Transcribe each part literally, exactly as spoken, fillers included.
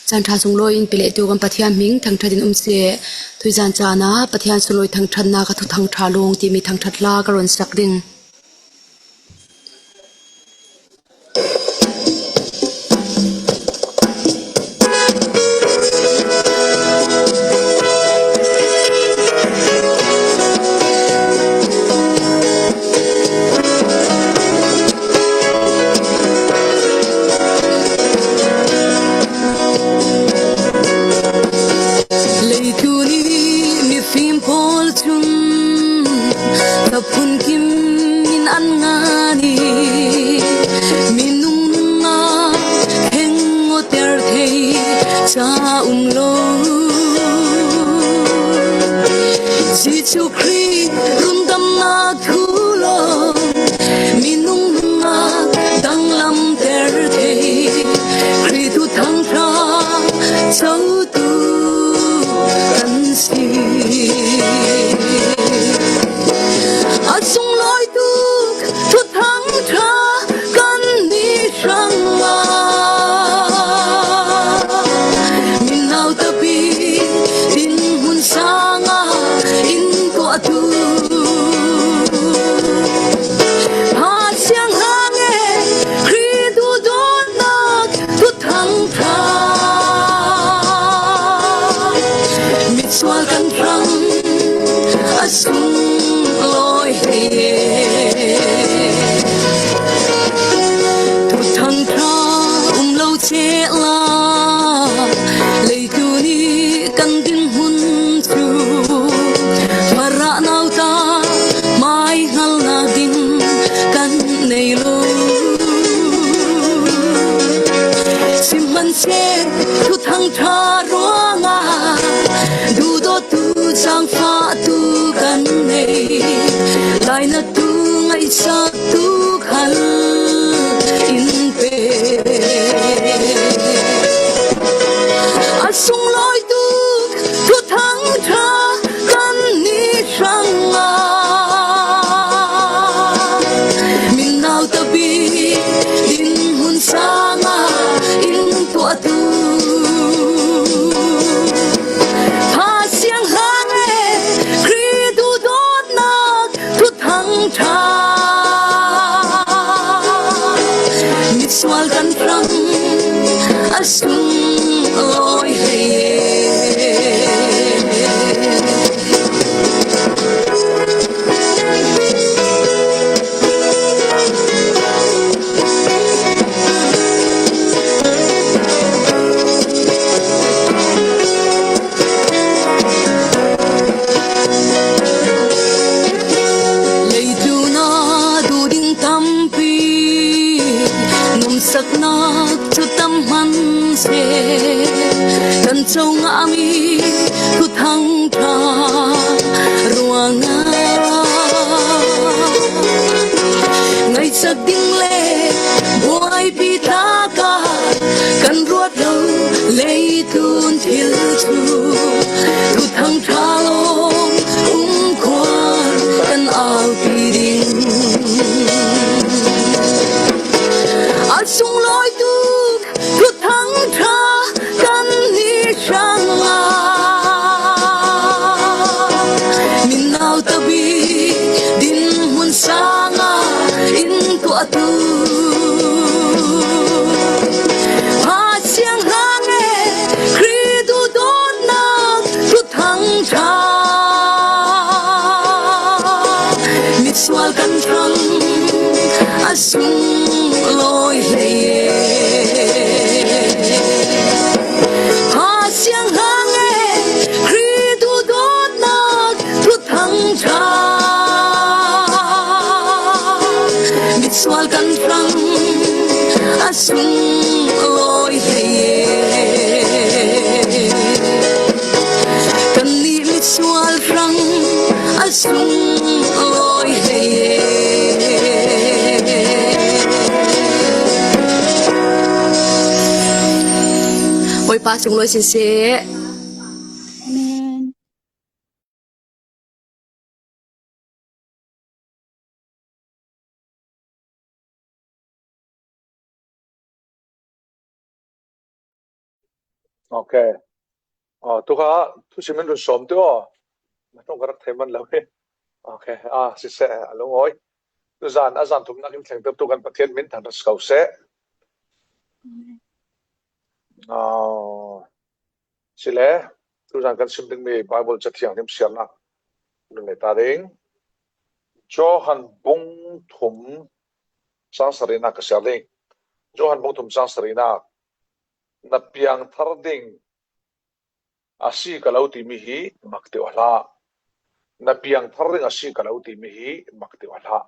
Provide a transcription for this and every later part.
Caan ṭha sunglawi in pe leh tu kan Pathian hming thangṭhat in um seh. Tuizan caan ah Pathian sunglawi thangṭhatnak a thuthang ṭha lung timi thangṭhat hla ka run sak ding. Leitlun i mifim pawl cun taphun kim in an ngan i minung nungak heng awter thei ca um lo. Jesuh Khrih rundamnak thu lawng minung nungak danglamter thei Khrih thuthang ṭha cotu kan si. A sunglawi tuk thuthang ṭha kan nih hrangah, mi nauta pi dinhmun sangah in tuahtu Kha Sianghlang e, Khrih duhdawtnak thuthang ṭha, mitsual kan hrang a sunglawi hlei e. Thuthang ṭha um lo sehla, leitlun i kan dinhmun cu farah nauta mai hngalnak ding kan nei lo. Sihmanhsehlaw thuthang ṭha ruangah duhdawttu, zaangfahtu kan nei, lainattu, ngaihsaktu khal in pe. A sunglawi tuk thuthang ṭha kan nih hrangah, mi nauta pi dinhmun sangah in tuahtu Kha Sianghlang e, Khrih duhdawtnak thuthang ṭha, mitsual kan hrang a sunglawi hlei e. Leitlun ah duh ding tampi, ngamsaknak cu tam hmanhsehlaw, kan co ngahmi thuthang ṭha ruangah ngaihsak ding le buaipi tlak ah kan ruat lo leitlun thil cu thuthang ṭha lawng um khuan kan aupi ding. A sunglawi tuk thuthang ṭha kan nih hrangah, mi nauta pi dinhmun sangah in tuahtu Kha Sianghlang e, Khrih duhdawtnak thuthang ṭha, mitsual kan hrang a sunglawi hlei e. Kha Sianghlang e, Khrih duhdawtnak thuthang ṭha, mitsual kan hrang a sunglawi hlei e. Kannih mitsual hrang a sunglawi hlei e. Bawipa sunglawi sin seh. Amen. Ok. Aw, tu kha thusim in run sawm teh aw. Na tawng ka rak thei man lo hi. Ok. Ah, siseh, a lungawi. Tuzan a zan thumnak in thleng tertu kan Pathian min thangṭhat si ko seh. Aw, sile, tuzan kan sim dingmi Bible Cathianghlim siarnak run nei ta ding. Johan bung thum cang sarinak ka siar ding. Johan bung thum cang sarinak. Na piangthar ding a si ka lo timi hi mak ti aw hlah. Na piangthar ding a si ka lo timi hi mak ti aw hlah.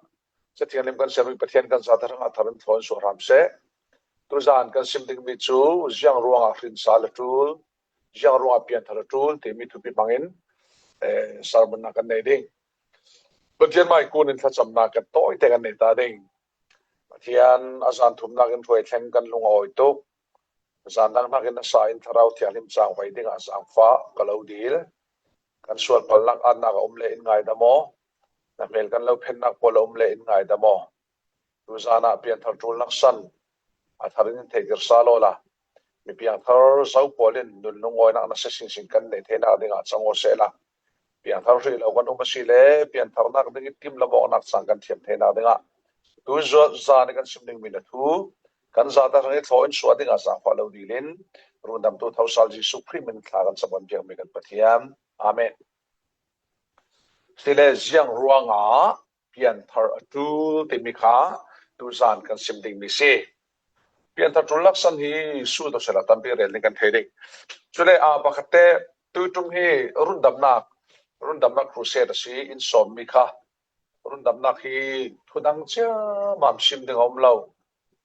Cathianghlim kan siarmi Pathian kan zate hrangah thar in thlawn suah hram seh. Tuzan kan sim dingmi cu ziang ruangah hrinsa a ṭul, ziang ruangah pianthar a ṭul timi thupi hmangin, eh, sermon-nak kan nei ding. Pathian mai kun in thlacamnak kan tawite kan nei ta ding. Pathian a zan thumnak in hruai thleng kan lung a awi tuk. Zan dang hnakin a sa in Thlarau Thianghlim cangvai dingah zaangfah ka lo dil. Kan sual palnak atnak a um le in ngaidam aw. Na hmel kan lo phennak pawl a um le in ngaidam aw. Tuzan ah pianthar ṭulnak san a thar in theihtir sal awla, mi piangthar zo pawl in nun lungawinak nasa singsing kan neih theinak dingah cang aw sehla, piangthar hrih lo kan um a si le piantharnak ding i tim lam awknak cang kan thiam theinak dingah tu zan i kan sim dingmi na thu kan zate hrang i thlaw in suah dingah zaangfah lo dil in rundamtu thosal Jesuh Khrih min thla kan caban piakmi kan Pathian. Amen. Sile ziang ruangah pianthar a ṭul timi kha tuzan kan sim dingmi si. Pianthar ṭul laksan hi sulto sela tampi rel ning kan thei ding. Cule a pakhatte tuiṭum hi rundamnak, rundamnak crusade a si in sawmmi kha. Rundamnak hi thudang ciamam sim ding a um lo.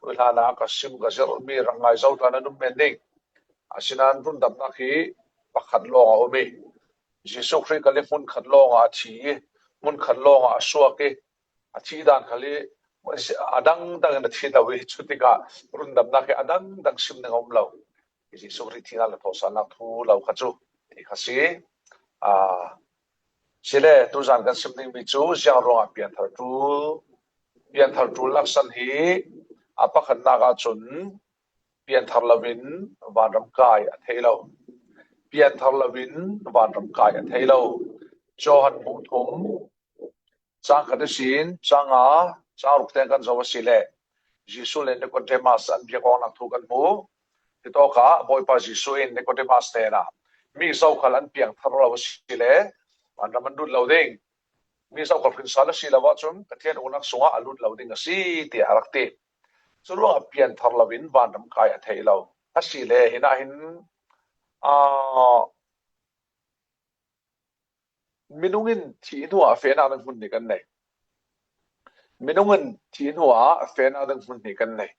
Tuihlan a ka sim ka zirh mi rak ngai zo tla nan um men ding. Asinan rundamnak hi pakhat lawngah a um i Jesuh Khrih khal hi hmun khat lawngah a thi i hmun khat lawngah a suak i a thih dan khal hi a dangdang in a thi lo i cutikah rundamnak hi a dangdang sim ding a um lo. Jesuh Khrih thihnak le thawhsalnak thu lo kha cu ti kha si. Aa, sile tuzan kan sim dingmi cu ziang ruangah pianthar ṭul, pianthar ṭul laksan hi a pakhatnak ahcun pianthar loin vanram kai a thei lo. Pianthar loin vanram kai a thei lo. Johan bung thum, cang khat ihsin cang nga, cang ruk teng kan zoh a si le Jesuh le Nicodemus an biak awknak thu kan hmu. Hitawkah Bawipa Jesuh in Nicodemus hnenah mi zokhal an piangthar lo a si le vanram an lut lo ding. Mi zokhal hrinsa a si lo ahcun Pathian uknak sungah a lut lo ding a si, tiah a rak ti. Curuangah pianthar loin vanram kai a thei lo. A si le hinah hin, aa, minung in thih hnuah fehnak ding hmun hi kan nei. Minung in thih hnuah fehnak ding hmun hi kan nei.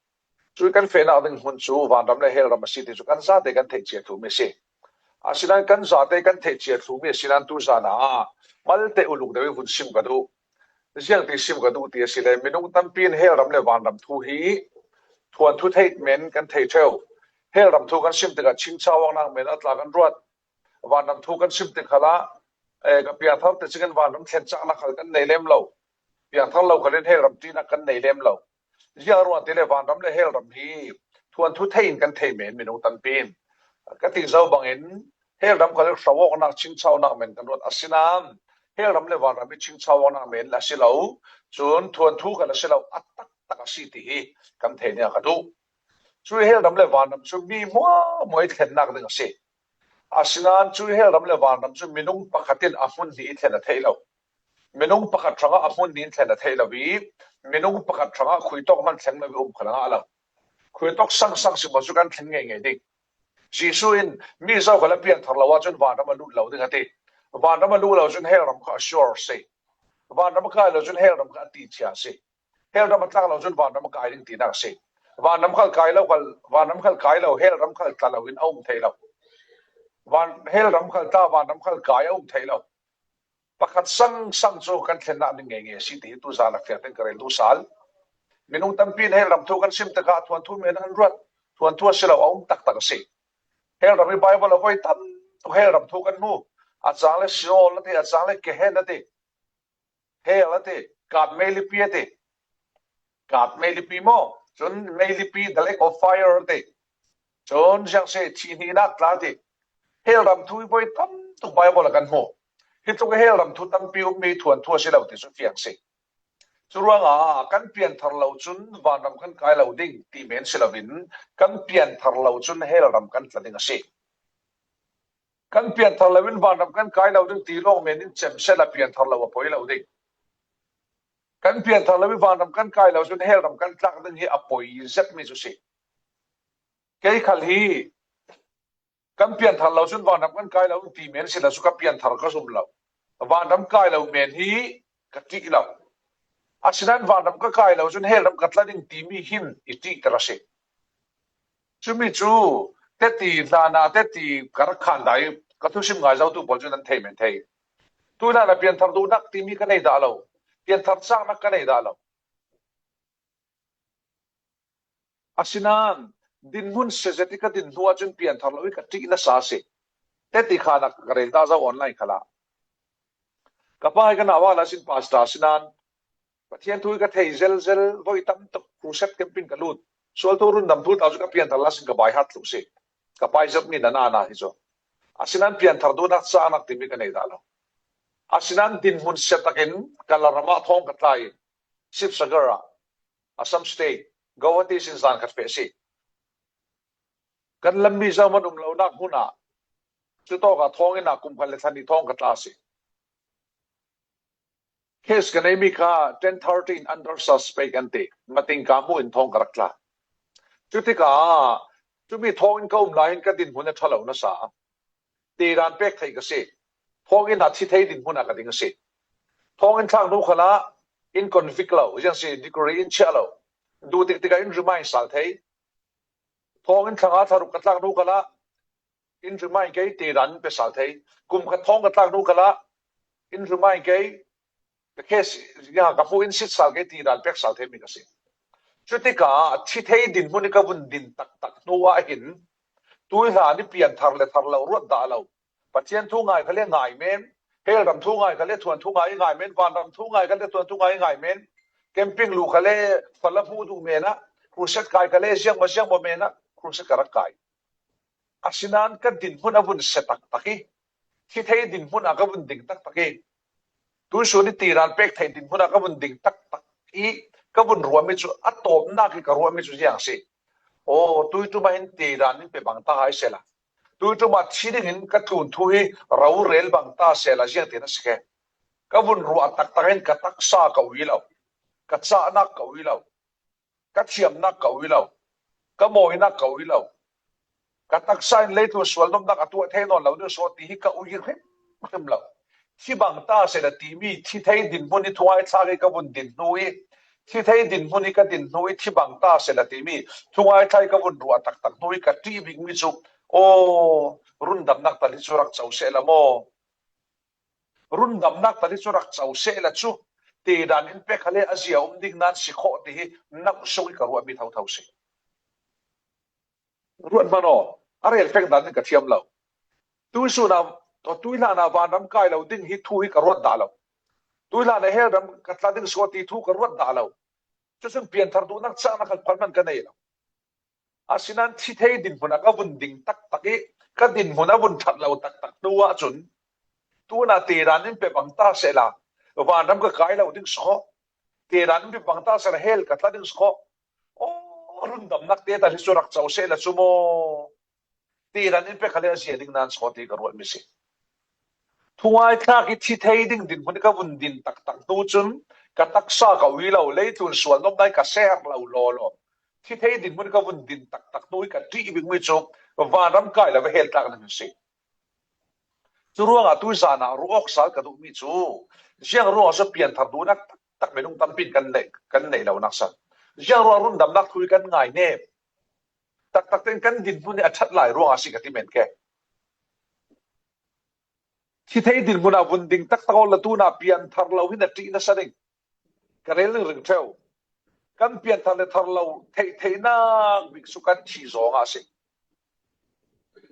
Cu kan fehnak ding hmun cu vanram le hell ram a si ti cu kan zate kan theih cia thlumi a si. Asinan kan zate kan theih cia thlumi asinan tuzan ah malte uluk deuh i vun sim ka duh. Ziangti sim ka duh ti a si le minung tampi in hell ram le vanram thu hi thuanthu theih men kan thei ṭheu. Hell ram thu kan sim tikah chingchau awknak men a tla kan ruat. Vanram thu kan sim tik khalah, eh, ka piangthar te cingin vanram thlen caknak khal kan nei lem lo. Piangthar lo khalin hell ram ṭinak kan nei lem lo. Ziang ruang ti le vanram le hell ram hi thuanthu thei in kan thei men minung tampi in. Ka ti zo bangin hell ram khal hrawh awknak chingchaunak men kan ruat asinan hell ram le vanram hi chingchau awknak men a si lo. Cun thuanthu kan a si lo, a taktak a si ti hi kan thei ning a ka duh. Cu hell ram le vanram cu mi hmuahhmuah i thlennak ding a si. Asinan cu hell ram le vanram cu minung pakhat in a hmun hnih i thlen a theih lo. Minung pakhat hrangah a hmun hnih in thlen a theih lo i, minung pakhat hrangah khuitawk hman thleng lo i um kha a ngah lo. Khuitawk sangsang si maw cu kan thlen ngeingei ding. Jesuh in mi zokhal a pianthar lo ahcun vanram a lut lo ding a ti. Vanram a lut lo cun hell ram kha a sure si. Vanram a kai lo cun hell ram kha a tichia si. Hell ram a tlak lo cun vanram a kai ding tinak a si. Vanram khal kai lo khal, vanram khal kai lo, hell ram khal tla lo in a um thei lo. Van, hell ram khal tla, vanram khal kai a um thei lo. Pakhat sangsang cu kan thlennak ding ngeingei a si ti hi tuzan a fiang tein ka rel duh sal. Minung tampi in hell ram thu kan sim tikah thuanthu men an ruat, thuanthu a si lo a um taktak a si. Hell ram i Bible a voi tam tuk hell ram thu kan hmu. A cang le Sheol a ti, a cang le Gehen a ti. Hell a ti, kat meilipi a ti. Kat meilipi maw? Cun meilipi, the lake of fire a ti. Chun ziang si, thi hnihnak tla ti. Hell ram thu i voi tam tuk Bible a kan hmu. Hi tluk i hell ram thu tampi um mi thuanthu a si lo ti cu fiang si. Cu ruangah kan pianthar lo cun vanram kan kai lo ding ti men si loin kan pianthar lo cun hell ram kan tla ding a si. Kan pianthar lo in vanram kan kai lo ding ti lawng men in cem sehla pianthar lo a poi lo ding. Kan pianthar lo in vanram kan kai lo cun hell ram kan tlak ding hi a poi zet mi cu si. Kei khal hi kan pianthar lo cun vanram kan kai lo ti men si lo cu ka pianthar ka zum lo. Vanram kai lo men hi ka ṭih lo. Asinain vanram ka kai lo cun hell ram ka tla ding timi hin i ṭihter a si. Cumi cu teti hlan ah teti ka rak khan dai, ka thusim ngai zotu pawl cun an thei men thei. Tu hlan ah pianthar duhnak timi ka nei dah lo, pianthar caknak ka nei dah lo. Asinain dinhmun si zet i ka din hnu ahcun pianthar lo i ka ṭih nasa a si. Teti khan ah ka rel dah zo online khal ah. Ka pa hi ka nau ah la sin pastor asinain Pathian thu hi ka thei zelzel, voi tam tuk, crusade camping ka lut. Sualtu rundam thu tau cu ka pianthar la sin ka bai hat thluh si. Ka pai zet mi na na na hi cu. Asinain pianthar duhnak caknak timi ka nei dah lo. Asinain dinhmun sia takin Kala ram ah thawng ka tlai. Sibsagar ah, Assam State, Guwahati sin zan khat feh si. Kan lammi zohman um lonak hmun ah, cutawk ah thawnginn ah kum khat le thla hnih thawng ka tla si. Case ka neimi kha ten thirteen under suspect an ti. Mating ka hmuh in thawng ka rak tla. Cutikah cumi thawnginn ka um lai hin ka dinhmun a ṭha lo nasa. Tiran pek thei ka si. Thawnginn ah thi thei dinhmun ah ka ding a si. Thawnginn thlak hnu khalah in convict lo, ziang si degree in chiah lo. Duh tik tikah in remind sal thei. Thawnginn thlak a tharuk ka tlak hnu khalah in remind kei tiran in pe sal thei. Kum khat thawng ka tlak hnu khalah in remind kei, ka case, ya, ka hmuh in sit sal kei tiran pek sal thei mi ka si. Cutikah thi thei dinhmun i ka vun din taktak hnu ah hin tu hlan i pianthar le thar lo ruat dah lo. Pathian thu ngai khal le ngai men, hell ram thu ngai khal le thuanthu ngai i ngai men, van ram thu ngai khal le thuanthu ngai i ngai men, camping luh khal le fala hmuh duh men ah, crusade kai khal le ziangmaw ziangmaw men ah crusade ka rak kai. Asinain ka dinhmun a vun sia taktak i, thi thei dinhmun ah ka vun ding taktak i, tuihsun i tiran pek thei dinhmun ah ka vun ding taktak i, ka vun ruahmi cu, a tawpnak i ka ruahmi cu ziang si. Aw, tuiṭum ah hin tiran in pe bang ta hai sehla, tuiṭum ah thi dingin ka tlun thu hi rorel bang ta sehla ziang ti na si khe. Ka vun ruah taktak in ka taksa ka ui lo, ka cahnak ka ui lo, ka thiamnak ka ui lo, ka mawinak ka ui lo, ka taksa in leitlun sual nopnak a tuah thei nawn lo ding saw ti hi ka ui hrimhrim lo. Thi bang ta sehla timi, thi thei dinhmun i thungai thlak i ka vun din hnu i, thi thei dinhmun i ka din hnu i thi bang ta sehla timi, thungai thlak i ka vun ruah taktak hnu i ka ṭih bikmi cu, aw, rundamnak tal hi cu rak co sehla maw? Rundamnak tal hi cu rak co sehla cu, tidan in pek khal le a zia um ding nan si khawh ti hi nauhsung i ka ruahmi thotho si. Ruat hmanh aw, a rel pek dan in ka thiam lo. Tuihsun ah, tuihlan ah vanram kai lo ding hi thu hi ka ruat dah lo. Tuihlan ah hell ram ka tla ding saw ti thu ka ruat dah lo. Cucun pianthar duhnak caknak khat hmanh ka nei lo. Asinain thi thei dinhmun ah ka vun ding taktak i, ka dinhmun a vun ṭhat lo taktak hnu ahcun, tuna tidan in pe bang ta sehla, vanram ka kai lo ding si khawh. Tidan in pe bang ta sehla, hell ka tla ding si khawh. Aw, rundamnak te tal hi cu rak co sehla cu maw? Tidan in pe khal le a zia ding nan si khawh ti ka ruahmi si. Thungai thlak i thi thei ding dinhmun i ka vun din taktak hnu cun ka taksa ka ui lo, leitlun sual nopnak i ka ser lo lawlaw. Thi thei dinhmun i ka vun din taktak hnu i ka ṭih bikmi cu vanram kai lo, va hell tlak nan si. Cu ruangah tuizan ah ruah awk sal ka duhmi cu, ziang ruangah cu pianthar duhnak taktak minung tampi in kan neih, kan neih lonak san. Ziang ruangah rundamnak thu i kan ngai ne? Taktak tein kan dinhmun hi a ṭhat lai ruangah a si ka ti men ke. Thi thei dinhmun ah vun ding taktak awla tuna pianthar lo hin a ṭih nasa ding. Ka rel ringring ṭheu. Kan pianthar le thar lo theih theihnak bik cu kan thi zongah a si.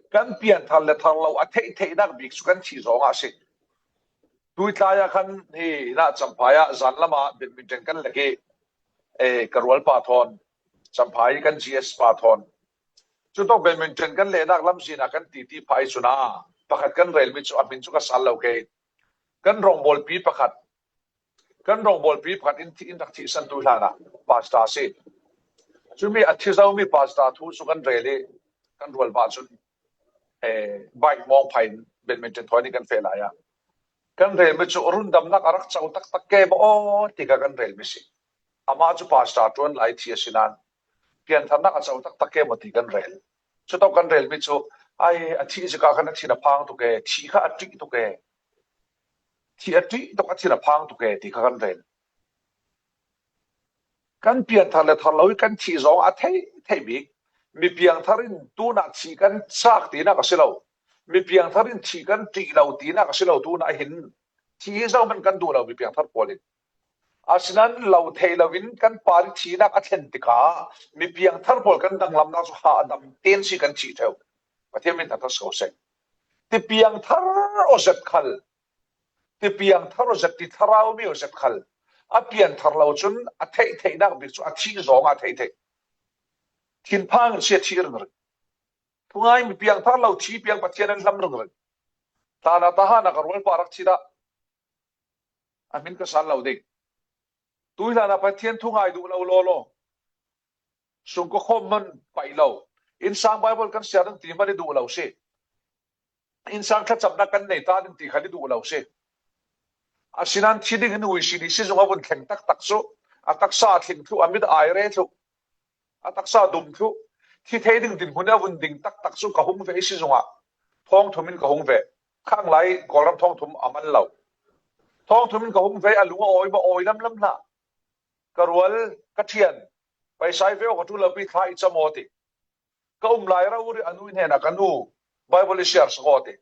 Kan pianthar le thar lo a theih theihnak bik cu kan thi zongah a si. Tuitlai ah khan hi na Champhai ah zan lam ah badminton kan lek i, eh, ka rualpa thawn, Champhai kan G S pa thawn, Cutawk badminton kan lehnak lamzin ah kan titi phah i cun ah pakhat kan relmi cu a hmin cu ka sal lo kei. Kan rawngbawlpi pakhat, kan rawngbawlpi pakhat in, in rak thihsan tu hlan ah pastor a si. Cumi a thi zomi pastor thu cu kan rel i kan rualva cun, eh, bike mawng phah in badminton thawi nih kan feh lai ah kan relmi cu rundamnak a rak co taktak ke maw aw ti kha kan relmi si. Amah cu pastor ṭuan lai thi a si nain piantharnak a co taktak ke maw ti kan rel. Cutawk kan relmi cu ai a thih zikah khan a thin a phang tuk e, thih kha a ṭih tuk e, thih a ṭih tuk a thin a phang tuk e ti kha kan rel. Kan pianthar le thar lo hi kan thih zong a theih theih bik. Mi piangthar in tunah thih kan chak tinak a si lo. Mi piangthar in thih kan ṭih lo tinak a si lo tunah hin thih hi zohman kan duh lo mi piangthar pawl in. Asinain lo thei loin kan par i thihnak a thlen tikah mi piangthar pawl kan danglamnak cu hahdam tein si kan thih ṭheu. Pathian min thangṭhat si ko seh. Ti piangthar aw zet khal, ti piangthar aw zet, ti thlarau mi aw zet khal a pianthar lo cun a theih theihnak bik cu a thih zong a theih theih. Thinphang in si a thih ringring. Thungai mi piangthar lo thi piang Pathian an hlam ringring. Hlan ah tahan ah ka rualpa rak thi dah a hmin ka sal lo ding. Tui hlan ah Pathian thungai duh lo lawlaw sungkawkhawm hman paih lo. Innsang Baibal kan siar ding ti hman i duh lo si. Innsang thlacamnak kan nei ta ding ti khan i duh lo si. Asinain thi ding in huisin i si zung a vun thleng taktak cu a taksa a tling thluh, a mit a ai re thluh, a taksa a dum thluh, thi thei ding dinhmun a vun ding taktak cu ka hung ve i si zungah thawngthum in ka hung ve. Khanglai Kawlram thawngthum a man lo. Thawngthum in ka hung ve, a lung a awi maw, awi lamlam hlah. Ka rual, ka ṭhian, paisa i ve aw, ka ṭul lo pi thla i cam aw ti. Ka um lai rau ri a nu hnenah ka nu Baibal i siar sak aw ti.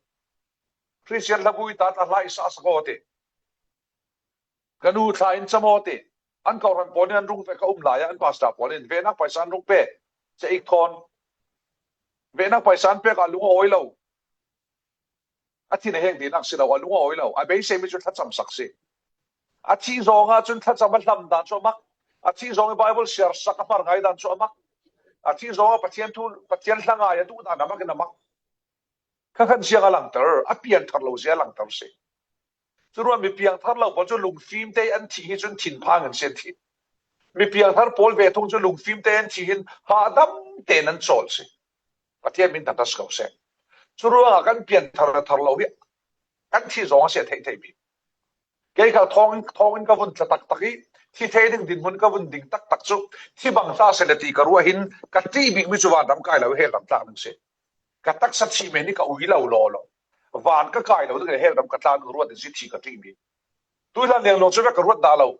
Khristian hlabu i ta ta hla i sah sak aw ti. Ka nu thla in cam aw ti. An kawhhran pawl in an rung ve, ka um lai ah an pastor pawl in venak paisa an rung pe. Ca ik thawn. Venak paisa an pek ah lung a awi lo. A thin a heng tinak si lo, a lung a awi lo. A beisei mi cu thlacam sak si. A thih zong ah cun thlacam a hlam dan cu a mak. A thih zong i Baibal siar sak a hmar ngai dan cu a mak. A thih zong ah Pathian thu, Pathian hla ngai a duh dan a mak in a mak. Kha khan ziang a langter, a pianthar lo zia a langter si. Curuang mi piangthar lo pawl cu lungfim te an thih hi cun thinphang in si an thih. Mi piangthar pawl ve thung cu lungfim te an thih hin hahdam te nan cawl si. Pathian min thangṭhat si ko seh. Curuangah kan pianthar thar lo hi kan thih zong a si a theih theih bik. Kei kha thawng, thawng in ka vun tla taktak i thi thei ding dinhmun ka vun ding taktak cu thi bang hlah seh le ti ka ruah hin ka ṭih bikmi cu vanram kai lo, hell ram tlak ding si. Ka taksa thih men hi ka ui lo lawlaw van ka kai lo ding le hell ram ka tlak ding ruat ding si thi ka ṭih bik. Tui hlan lengluang cu vek ka ruat dah lo.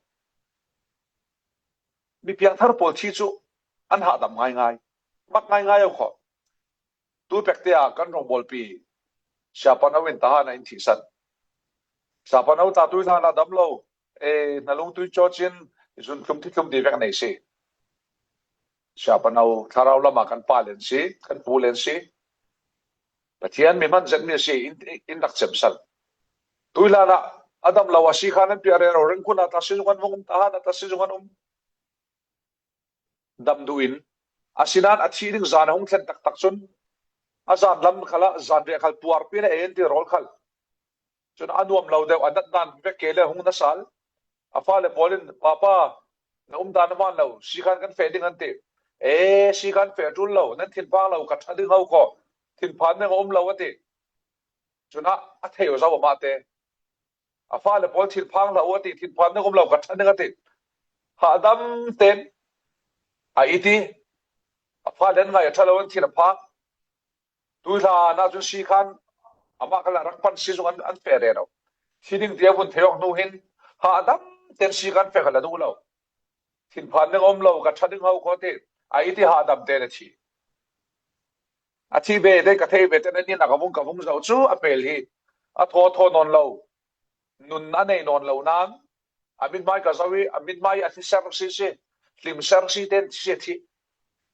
Mi piangthar pawl thi cu an hahdam ngaingai, mak ngaingai aw kho. Tu pekte ah kan rawngbawlpi Siapa No in tahan ah in thihsan. Siapa No ta tui hlan ah dam lo, e, hnalung tui cawcin zun thlum thi thlum ti vek nei si. Siapa No thlarau lamah kan pa len si, kan pu len si. Pathian mi hman zetmi a si, in, in rak cemsan. Tui hlan ah a dam lo a si khan an piah rero, Rengkun ah ta si zung an vung um, tahan ah ta si zung an um. Dam duh in, asinain a thih ding zan a hung thlen taktak cun a zan lam khal ah zan riah khal puarpi le ei an ti rawl khal. Cun a nuam lo deuh, a natdan vek ke le hung na sal. A fale pawl in, Papa, na um dan a hmaan lo, sikhan kan feh ding an ti. E, sikhan feh ṭul lo, nan thinphang lo, ka ṭha ding ho kho, thinphan ding a um lo a ti. Cun a, a thei aw zo amah te. A fale pawl thinphang lo a ti, thinphan ding um lo, ka ṭha ding a ti. Hahdam tein a i ti, a fale an ngai a ṭha lo, an thin a phak. Tui hlan ah cun sikhan amah kal ah rak pan si zung an, an feh rero. Thi ding ti a vun thei awk hnu hin hahdam tein sikhan feh kha la duh lo. Thinphan ding a um lo, ka ṭha ding ho kho ti, a i ti hahdam tein a thi. A thi ve te, ka thei ve te, na nih nak a vung ka vung zoh cu a pel hi a thaw, a thaw nawn lo. Nun a nei nawn lo nain a mithmai ka zoh i a mithmai a hliser si si, hlimser si tein si a thi.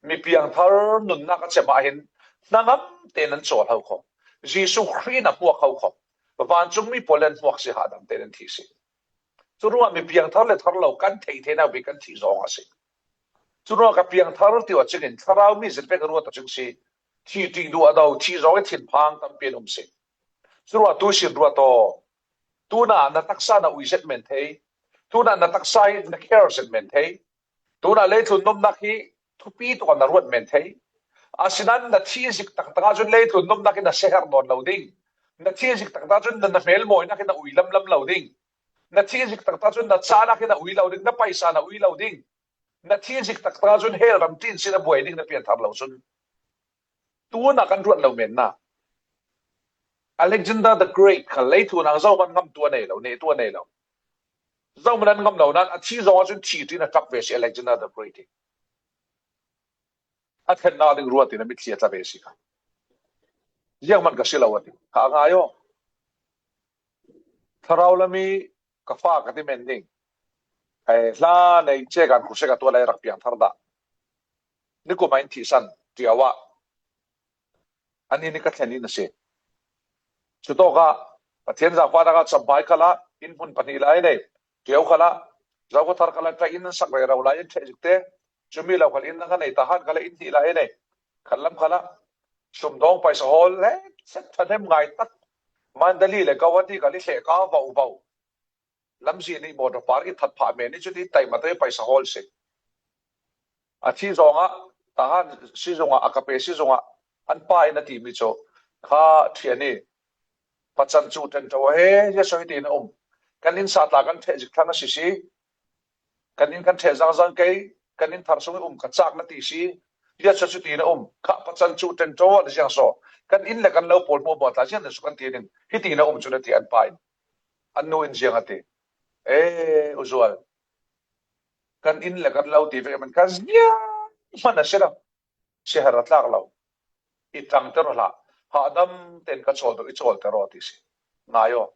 Mi piangthar nunnak a cem ah hin hnangam tein an cawl ho kho. Jesuh Khrih in a hmuak ho kho. Vancungmi pawl in an hmuak si, hahdam tein an thi si. Curuangah mi piangthar le thar lo kan theih theihnak bik kan thih zong a si. Curuangah ka piangthar ti awcing in thlarau mi zirvek ruat awcing si. Thi ṭi duh a do, thi zawng i thinphang tampi an um si. Curuah tuisin ruat aw. Tuna na taksa na ui zet men thei. Tuna na taksa hi na care zet men thei. Tuna leitlun nomnak hi thupi tuk a na ruat men thei. Asinan na thi zik taktak ah cun leitlun nomnak hi na siaherh nawn lo ding. Na thi zik taktak cun na, na hmelmawinak hi na ui lamlam lo ding. Na thi zik taktak cun na cahnak hi na ui lo ding, na paisa na ui lo ding. Na thi zik taktak cun hell ram ṭin sin a buai ding na pianthar lo cun. Tuna kan ruat lo menna. Alexander the Great kha leitlun ah zohman ngamtu a nei lo, nehtu a nei lo. Zohman an ngam lo nan a thi zongah cun thi ṭin a ṭap ve si Alexander the Great hi. A thlennak ding ruat in a mitthli a tla ve si kha. Zianghman ka si lo a ti. Kha a ngai aw. Thlarau lam i ka fa ka ti men ding. Hla nei che kan khusek a tuah lai rak piang thar dah. Nikum ah in thihsan ṭiau ah. Ani ni ka thlen in a si. Cutawkah Pathian zaangfahnak ah Champhai khalah in hmun pahnih lai nei. Ṭiau khalah Zokhawthar khalah ṭah in an sak rero lai in ṭheh zikte. Cumi lo khal in na ka nei, Tahan khalah in hnih lai nei. Khatlam khalah Sumdawng paisa hawl le set ṭhahnem ngai tak. Mandali le Guwahati khal i hleh ka vauh vauh. Lamzin i motor park i that phah men i cun i taimate paisa hawl si. A thi zongah, Tahan si zongah, a kape si zongah, an pa in a timi cu kha ṭhian i, Pathian cu ṭenṭo he, Jesuh hi tiin a um. Kan inn sa tla kan ṭheh zik thlang a si si. Kan inn kan ṭheh zangzang kei, kan inn thar sung i um ka cak na ti si. Jesuh cu tiin a um. Kha Pathian cu ṭenṭo a na ziang saw. Kan inn le kan lo pawl hmuahhmuah tla ziang na su kan ti ning. Hi tiin a um cu na ti an pa in. An nu in ziang a ti. E, u zual. Kan inn le kan lo ti vek man kha ziang hman a si lo. Siaherh a tlak lo. I ṭangter aw hlah. Hahdam ten ka chawl deuh i cawlter aw ti si. Ngai aw.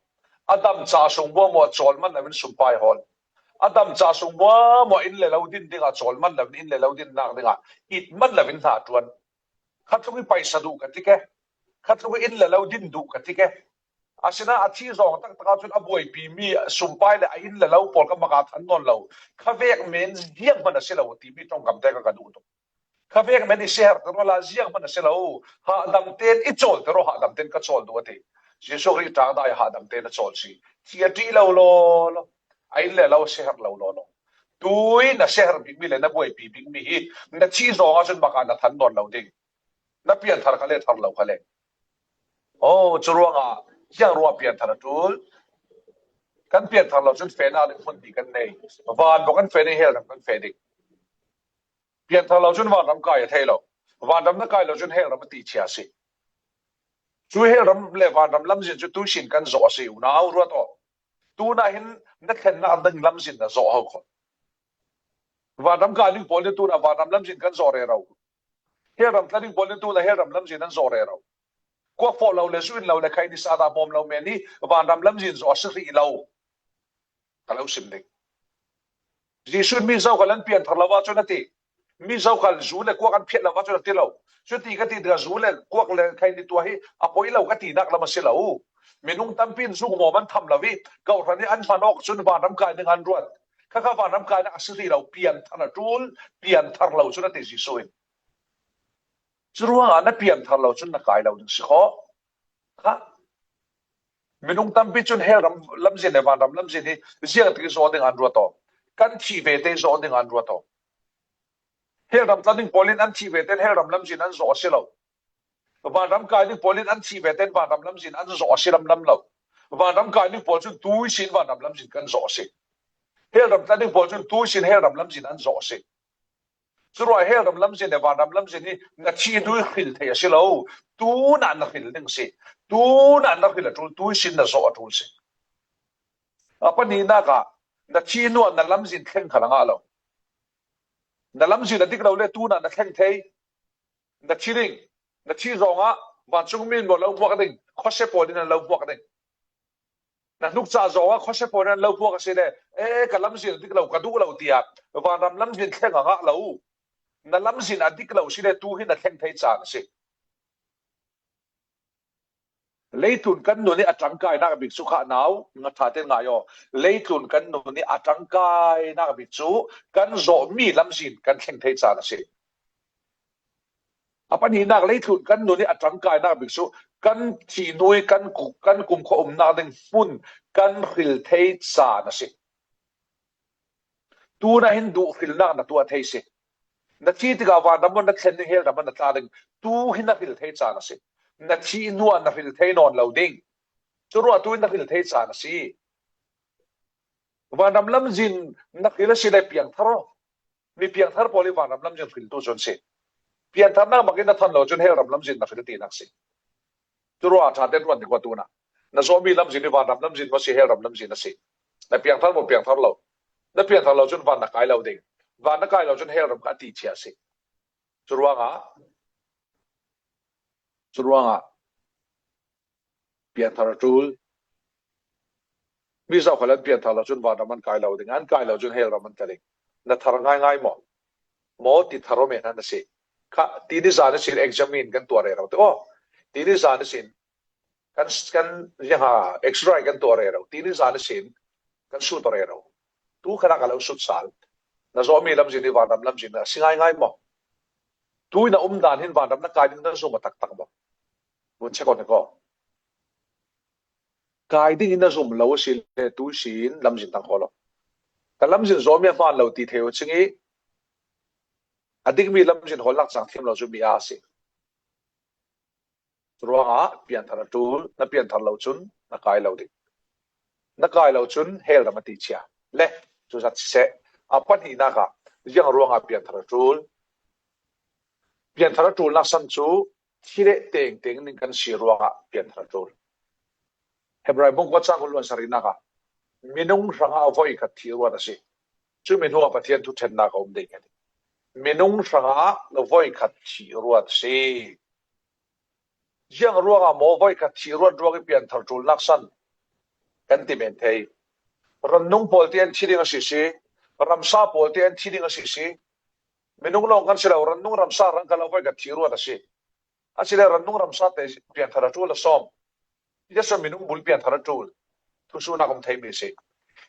A dam ca sung muahmuah cawl man loin sumpai hawl. A dam ca sung muahmuah inn le lo din dingah cawl man loin inn le lo dinnak dingah it man loin hna ṭuan. Khatluk i paisa duh ka ti ke. Khatluk i inn le lo din duh ka ti ke. Asinain a thi zawng taktak ahcun a buaipi mi sumpai le a inn le lo pawl ka mak ah than nawn lo. Kha vek men ziang hman a si lo timi ṭongkam te ka, ka duh tuk. Kha vek men i siaherh ter awla ziang hman a si lo. Hahdam ten i cawl ter aw, hahdam ten ka cawl duh a ti. Jesuh Khrih ṭangdai hahdam ten a cawl si. Thi a ṭih lo law law. A inn le lo a siaherh lo law law. Tui na siaherh bikmi le na buaipi bikmi hi na thi zawng ahcun mak ah na than nawn lo ding. Na pianthar kha le thar lo kha le. Oh, cu ruangah ziang ruah pianthar a ṭul. Kan pianthar lo cun fehnak ding hmun ti kan nei. Van bawk kan feh ding, hell ram kan feh ding. Pianthar lo cun vanram kai a thei lo. Vanram na kai lo cun hell ram a ti chia a si. Cu hell ram le vanram lamzin cu tuisin kan zawh a si, unau ruat aw. Tunah hin na thlennak ding lamzin na zawh ho kho. Vanram kai ding pawl nih tunah vanram lamzin kan zawh rero. Hell ram tla ding pawl nih tunah hell ram lamzin an zawh rero. Kuak fawh lo le, zu in lo le, khaini sa dah hmawm lo men hi vanram lamzin zawh a si hrih lo. Ka lo sim ding. Jesuh in mi zokhal an pianthar lo ahcun a ti. Mi zokhal zu le kuak an phiat lo ahcun a ti lo. Cuti ka ti dingah zu le kuak le khaini tuah hi a poi lo ka tinak lam a si lo. Minung tampi in zu hmawm an tham lo i, kawhhran i an hman awk cun vanram kai ding an ruat. Khakha vanram kainak a si hrih lo, pianthar a ṭul, pianthar lo cun a ti Jesuh in. Cu ruangah na pianthar lo cun na kai lo ding si kho. Kha. Minung tampi cun hell ram lamzin le vanram lamzin hi ziangtik zawh ding an ruat aw. Kan thih ve te zawh ding an ruat aw. Hell ram tla ding pawl in an thih ve tein hell ram lamzin an zawh a si lo. Vanram kai ding pawl in an thih ve tein vanram lamzin an zawh a si lamlam lo. Vanram kai ding pawl cun tuisin vanram lamzin kan zawh a si. Hell ram tla ding pawl cun tuisin hell ram lamzin an zawh a si. Curuah hell ram lamzin le vanram lamzin hi na thi hnu i hril thei a si lo. Tunah na hril ding si. Tunah na hril a ṭul, tuisin na zawh a ṭul si. A pahnihnak ah na thi hnu ah na lamzin thleng kha a ngah lo. Na lamzin a dik lo le tunah na thleng thei. Na thi ding, na thi zawngah vancungmi in maw lo hmuak ding, khuasia pawl in an lo hmuak ding. Na hnuk ca zawngah khuasia pawl in an lo hmuak a si le, e, ka lamzin a dik lo, ka duh lo tiah vanram lamzin thleng a ngah lo. Na lamzin a dik lo si le tu hi na thleng thei caan a si. Leitlun kan nun i a ṭangkainak bik cu kha nau, nga ṭha tein ngai aw. Leitlun kan nun i a ṭangkainak bik cu kan zawhmi lamzin kan thleng thei caan a si. A pahnihnak leitlun kan nun i a ṭangkainak bik cu kan thih hnu i kan, ku- kan kumkhua umnak ding hmun kan hril thei caan a si. Tu na hin duh hrilnak na tuah thei si. Na thih tikah vanram ah na thlen ding, hell ram ah na tla ding, tu hi na hril thei caan a si. Na thih hnu ah na hril thei nawn lo ding. Curuah tu hi na hril thei caan a si. Vanram lamzin na hril a si le piangthar aw. Mi piangthar pawl i vanram lamzin hril tu cun si. Piangtharnak bak in na than lo cun hell ram lamzin na hril tinak si. Curuah ṭha tein ruat ding kua tu na. Na zawhmi lamzin i vanram lamzin maw si, hell ram lamzin a si. Na piangthar maw piangthar lo. Na piangthar lo cun van na kai lo ding. Van na kai lo cun hell ram kha a ti chia si. Curuangah, curuangah piangthar a ṭul. Mi zokhal an piangthar lo cun vanram an kai lo ding, an kai lo cun hell ram an tla ding. Na thar ngaingai maw? Maw ti thar aw men an a si. Kha tini zan ihsin examine kan tuah rero te aw. Tini zan ihsin kan, kan ziangha X-ray kan tuah rero. Tini zan ihsin kan sut rero. Tu khanak a lo sut sal. Na zawhmi lamzin i vanram lamzin a si ngaingai maw? Tu na um dan hin vanram na kai ding na zum a taktak maw? Vun check on ko. Kai ding in na zum lo a si le tu sin lamzin tang kho lo. Ka lamzin zawhmi a hmaan lo ti thei uh cing i a dikmi lamzin holnak cang thiam lo cu mi a si. Ruangah pianthar a ṭul, na pianthar lo cun na kai lo ding. Na kai lo cun hell ram a ti chia. Le, cu zat siseh, a pahnihnak ah ziang ruangah pianthar a ṭul? Pianthar a ṭulnak san cu thileh tengteng ning kan si ruangah pianthar a ṭul. Hebrai bung kua cang kul luan sarihnak ah minung hrangah a voikhat thih ruat a si. Cumi hnuah Pathian thuṭhennak a um ding a ti. Minung hrangah a voikhat thih ruat a si. Ziang ruangah maw voikhat thih ruat ruang i pianthar ṭulnak san kan ti men thei. Rannung pawl te an thi ding a si si, ramsa pawl te an thi ding a si si. Minung lawng kan si lo, rannung ramsa rang kal a voikhat thih ruat a si. A si le rannung ramsa te pianthar a ṭul a sawm. Jesuh minung bul pianthar a ṭul. Thusuhnak um theimi a si.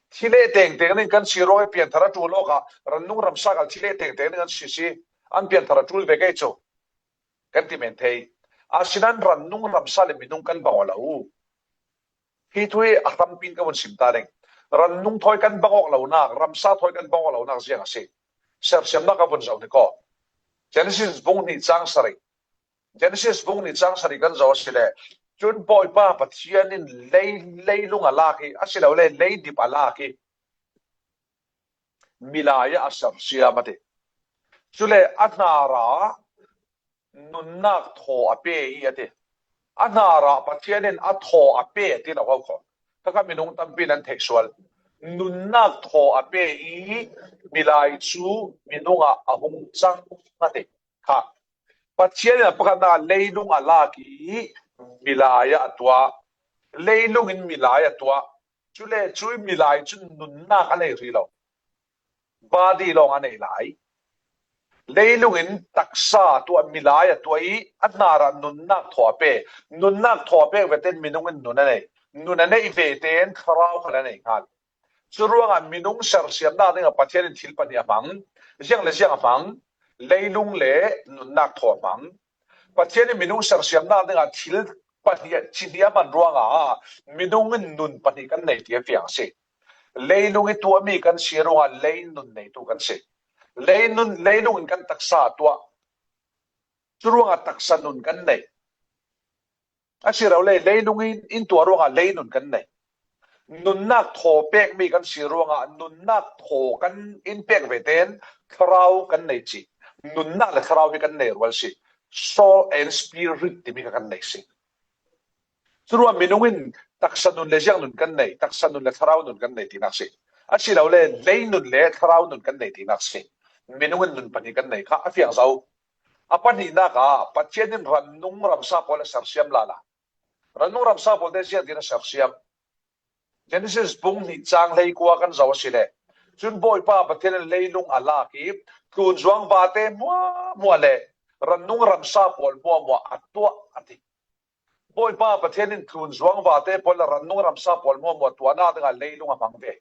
Thileh tengteng ning kan si ruang i pianthar a ṭul awkah rannung ramsa kal thileh tengteng ning an si si. An pianthar a ṭul ve kei cu kan ti men thei. Asinan rannung ramsa le minung kan bang aw lo. Hi thu hi a hrampi in ka vun sim ta ding. Rannung thawi kan bang awk lonak, ramsa thawi kan bang awk lonak ziang a si. Sersiamnak ka vun zoh ni ko. Genesis bung hnih cang sarih. Genesis bung hnih cang sarih kan zoh a si le. Cun Bawipa Pathian in lei, leilung a lak i, a si lo le, leidip a lak i, milai ah a sersiam a ti. Cule a hnar ah nunnak thaw a pe i a ti. A hnar ah Pathian in a thaw a pe a ti lo ko kho. Kha kha minung tampi nan theih sual. Nunnak thaw a pe i milai cu minung ah a hung cang a ti. Kha Pathian in a pakhatnak leilung a lak i milai ah a tuah. Leilung in milai a tuah. Cule cui milai cun nunnak a nei rih lo. Body lawng a nei lai. Leilung in taksa a tuah, milai a tuah i a hnar ah nunnak thaw a pe. Nunnak thaw a pek vetein minung in nun a nei. Nun a neih vetein thlarau khal a nei hnga. Curuangah minung sersiamnak dingah Pathian in thil pahnih a hmang. Ziang le ziang a hmang? Leilung le nunnak thaw a hmang. Pathian in minung sersiamnak dingah thil pahnih, thil hnih a hman ruangah minung in nun pahnih kan nei ti a fiang a si. Leilung i tuahmi kan si ruangah leinun neitu kan si. Leinun, leilung in kan taksa a tuah. Curuangah taksa nun kan nei. A si lo le, leilung in, in tuah ruangah leinun kan nei. Nunnak thaw pekmi kan si ruangah nunnak thaw kan in pek vetein thlarau kan nei cih. Nunnak le thlarau hi kan nei rual si. Soul and spirit timi kha kan nei si. Curuah minung in taksa nun le ziang nun kan nei, taksa nun le thlarau nun kan nei tinak si. A si lo le, leinun le thlarau nun kan nei tinak si. Minung in nun pahnih kan nei kha a fiang zo. A pahnihnak ah Pathian in rannung ramsa pawl a sersiam lala. Rannung ramsa pawl te ziangtin a sersiam? Genesis bung hnih cang hleikua kan zoh a si le. Cun Bawipa Pathian in leilung a lak i tlunzuang vate hmuahhmuah le rannung ramsa pawl hmuahhmuah a tuah a ti. Bawipa Pathian in tlunzuang vate pawl le rannung ramsa pawl hmuahhmuah tuahnak dingah leilung a hmang ve.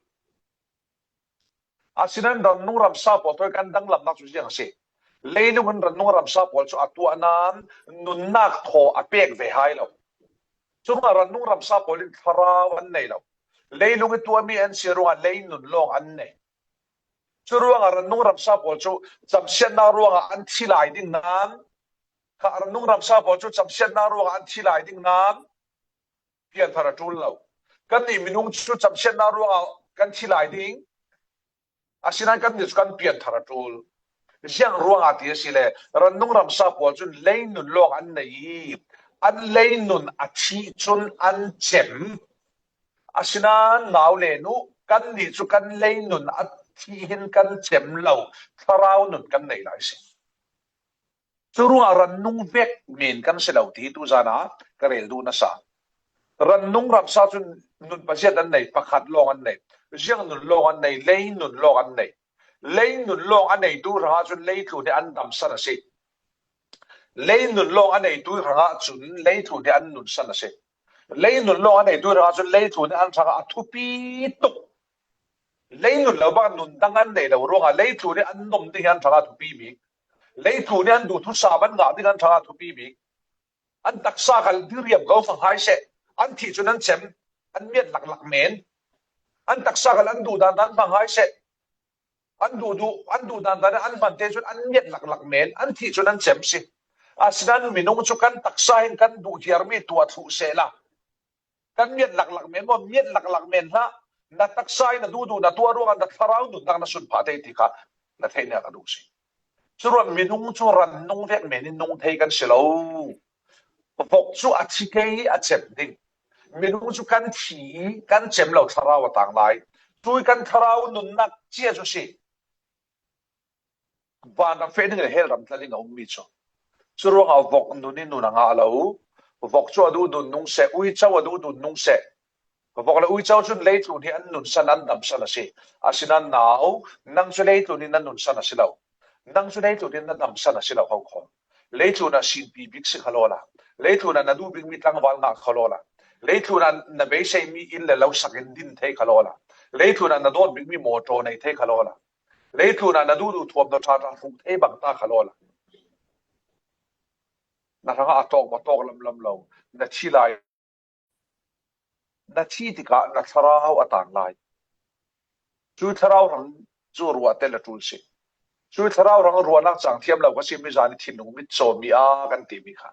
Asinan rannung ramsa pawl thawi kan danglamnak cu ziang a si? Leilung in rannung ramsa pawl chu a tuahna nunnak thaw a pek ve hai lo. Churuangah rannung ramsa pawl in thlarau an nei lo. Leilung i tuahmi an si ruangah lei nun lawng an nei. Churuangah rannung ramsa pawl chu chamsiatna ruangah an thi lai ding nan, kha rannung ramsa pawl chu chamsiatna ruangah an thi lai ding nan pianthar a ṭul lo. Kannih minung chu chamsiatna ruangah kan thi lai ding. Asinan kannih chu kan pianthar a ṭul. Ziang ruangah ti a si le, rannung ramsa pawl cun lei nun lawng an nei i, an lei nun a thih cun an cem. Asinan nau le nu, kannih cu kan lei nun a thih hin kan cem lo, thlarau nun kan nei lai si. Curuangah rannung vek men kan si lo ti hi tuzan ah ka rel duh nasa. Rannung ramsa cun nun paziat an nei, pakhat lawng an nei. Ziang nun lawng an nei, lei nun lawng an nei. Lei nun lawng a neitu hrangah cun leitlun hi an damsan a si. Lei nun lawng a neitu hrangah cun leitlun hi an nunsan a si. Lei nun lawng a neitu hrangah cun leitlun hi an hrangah a thupi tuk. Lei nun lo bak nun dang an nei lo ruangah leitlun hi an nom ding hi an hrangah a thupi bik. Leitlun hi an duhthusam an ngah ding an hrangah a thupi bik. An taksa khal diriam ko fang hai seh. An thih cun an cem, an miat laklak men. An taksa khal an duh dan dan fang hai seh. An duh duh, an duh dan dan an hman te cun an miat laklak men. An thih cun an cem si. Asinan minung cu kan taksa hin kan duh hiarmi tuah thluh sehla, kan miat laklak men maw, miat laklak men hlah. Na taksa in na duhduh na tuah ruangah na thlarau nunnak na sunphah thei ti kha na theihnak a duh si. Curuangah minung cu rannung vek men in nung thei kan si lo. Vok cu a thi kei a cem ding. Minung cu kan thi i kan cem lo thlarau a tang lai. Cui kan thlarau nunnak cia cu si. Vanram feh ding le hell ram tla ding a ummi cu. Curuangah vok nun in nun a ngah lo. Vok cu a duh nun nung seh, uico a duh nun nung seh. Vok le uico cun leitlun hi an nunsan, an damsan a si. Asinan nau, nang cu leitlun hi na nunsan a si lo. Nang cu leitlun hi na damsan a si lo, ho kho. Leitlun ah sinpi bik si kha lawla. Leitlun ah na duh bikmi tlangval ngah kha lawla. Leitlun ah na beiseimi inn le lo sak in din thei kha lawla. Leitlun ah na dawt bikmi mawṭaw nei thei kha lawla. Leitlun ah na duhduh thuamhnaw ṭhaṭha hruh thei bang ta kha lawla. Na hrangah a tawk maw, tawk lamlam lo. Na thi lai, na thi tikah na thlarau a tang lai. Cui thlarau hrang cu ruah tel a ṭul si. Cui thlarau hrang ruahnak cang thiam lo ka si, mi zan i thinlung mit cawmi a kan timi kha.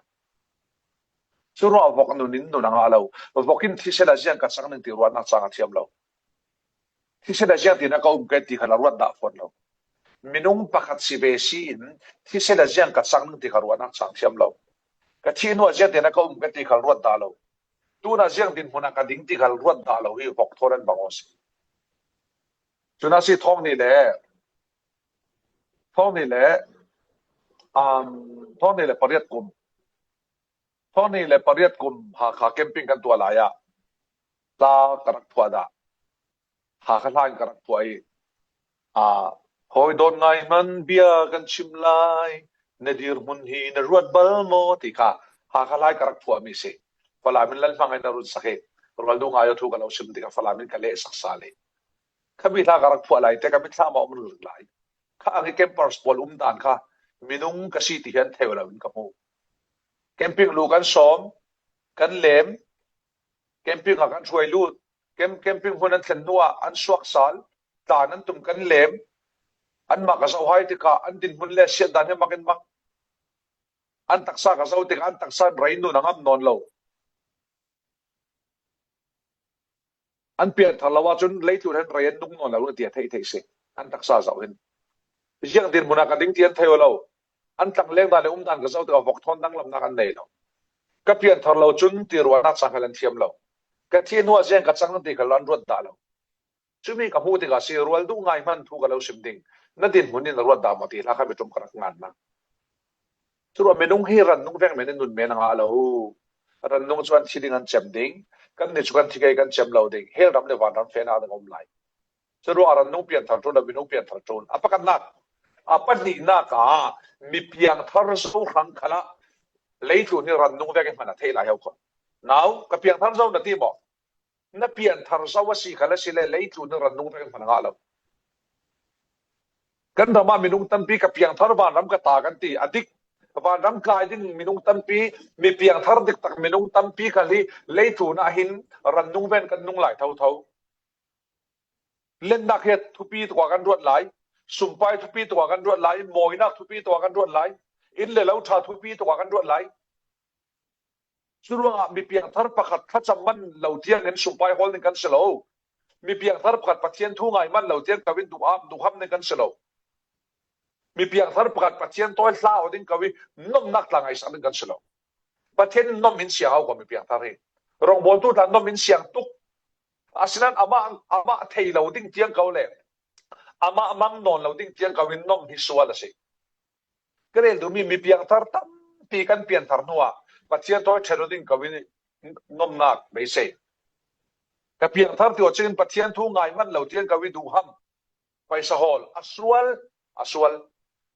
Curuangah vok nun in nun a ngah lo. Vok in thisen ah ziang ka cang ning ti ruahnak cang a thiam lo. Thisen ah ziang tin a ka um ke ti kha la ruat dah fawn lo. Minung pakhat si ve si in thisen ah ziang ka cang ning ti kha ruahnak cang thiam lo. Ka thih hnuah ziang tin a ka um ke ti kha ruat dah lo. Tunah ziang dinhmun ah ka ding ti kha ruat dah lo hi vok thawn an bang aw si. Cun a si thawng nih le, thawng nih le, um, thawng nih le pariat kum. Thawng nih le pariat kum Hakha camping kan tuah lai ah tla ka rak phuah dah. Hakha hla in ka rak phuah i, aa, hawi dawn ngai hman bia kan chim lai, na dirhmun hi na ruat bal maw ti kha Hakha hla in ka rak phuah mi si. Falam in lal hmang in na run sak hi. Rual duh ngai aw thu ka lo sim tikah Falam in ka leh sak sal hi. Kha mi hla ka rak phuah lai te ka mitthlam a um ringring lai. Kha ang i campers pawl um dan kha minung ka si ti hian theu lo in ka hmu. Camping lu kan sawm, kan lem, camping ah kan hruai lut, camp, camping hmun an thlen hnuah an suak sal, tlan an tum kan lem, anmah ka zoh hai tikah an dinhmun le siat dan hi mak in mak. An taksa ka zoh tikah an taksa in rei nun a ngam nawn lo. An pianthar lo ahcun leitlun an rei an nung nawn lo na ti a theih theih si. An taksa zoh hin. Ziang dinhmun ah ka ding ti an thei aw lo. An tlangleng dan le um dan ka zoh tikah vok thawn danglamnak an nei lo. Ka pianthar lo cun ti ruahnak cang khal an thiam lo. Ka thih hnuah ziang ka cang ti khal an ruat dah lo. Cumi ka hmuh tikah si, rual duh ngai hman thu ka lo sim ding. Na dinhmun in a ruat dah maw ti hla kha mi ṭum ka rak ngan hna. Curuah minung hi rannung vek men in nun men a ngah lo. Rannung cu an thi ding an cem ding. Kannih cu kan thi kei kan cem lo ding. Hell ram le vanram fehnak ding a um lai. Curuah rannung pianthar ṭul lo, minung pianthar ṭul. A pakhatnak, a pahnihnak ah mi piangthar zo hrang khalah leitlun hi rannung vek in hman a theih lai ho kho. Nau, ka piangthar zo na ti maw? Na pianthar zo a si kha le si le leitlun in rannung vek in hman a ngah lo. Kan ramah minung tampi ka piangthar, vanram ka ta kan ti. A dik, vanram kai ding minung tampi, mi piangthar diktak minung tampi kha hi leitlun ah hin rannung ven kan nung lai thotho. Lennak hi thupi tuk ah kan ruat lai, sumpai thupi tuk ah kan ruat lai, mawinak thupi tuk ah kan ruat lai, inn le lo ṭha thupi tuk ah kan ruat lai. Curuangah mi piangthar pakhat thlacam man lo tiangin sumpai hawl ding kan si lo. Mi piangthar pakhat Pathian thu ngai man lo tiang ko in duhham, duhham ding kan si lo. Mi piangthar pakhat Pathian tawi hla aw ding ko in nomnak tla ngaihsak ding kan si lo. Pathian in nom in siang hau ko mi piangthar hi. Rongbawltu tla nom in siang tuk. Asinan amah, amah thei lo ding tiang ko le amah mang nawn lo ding tiang ko in nom hi sual a si. Ka rel duhmi mi piangthar tampi kan pianthar hnuah Pathian tawi ṭhen aw ding ko in nomnak beisei. Ka piangthar ti aw ciangin Pathian thu ngai man lo tiang ko in duhham, paisa hawl a sual, a sual.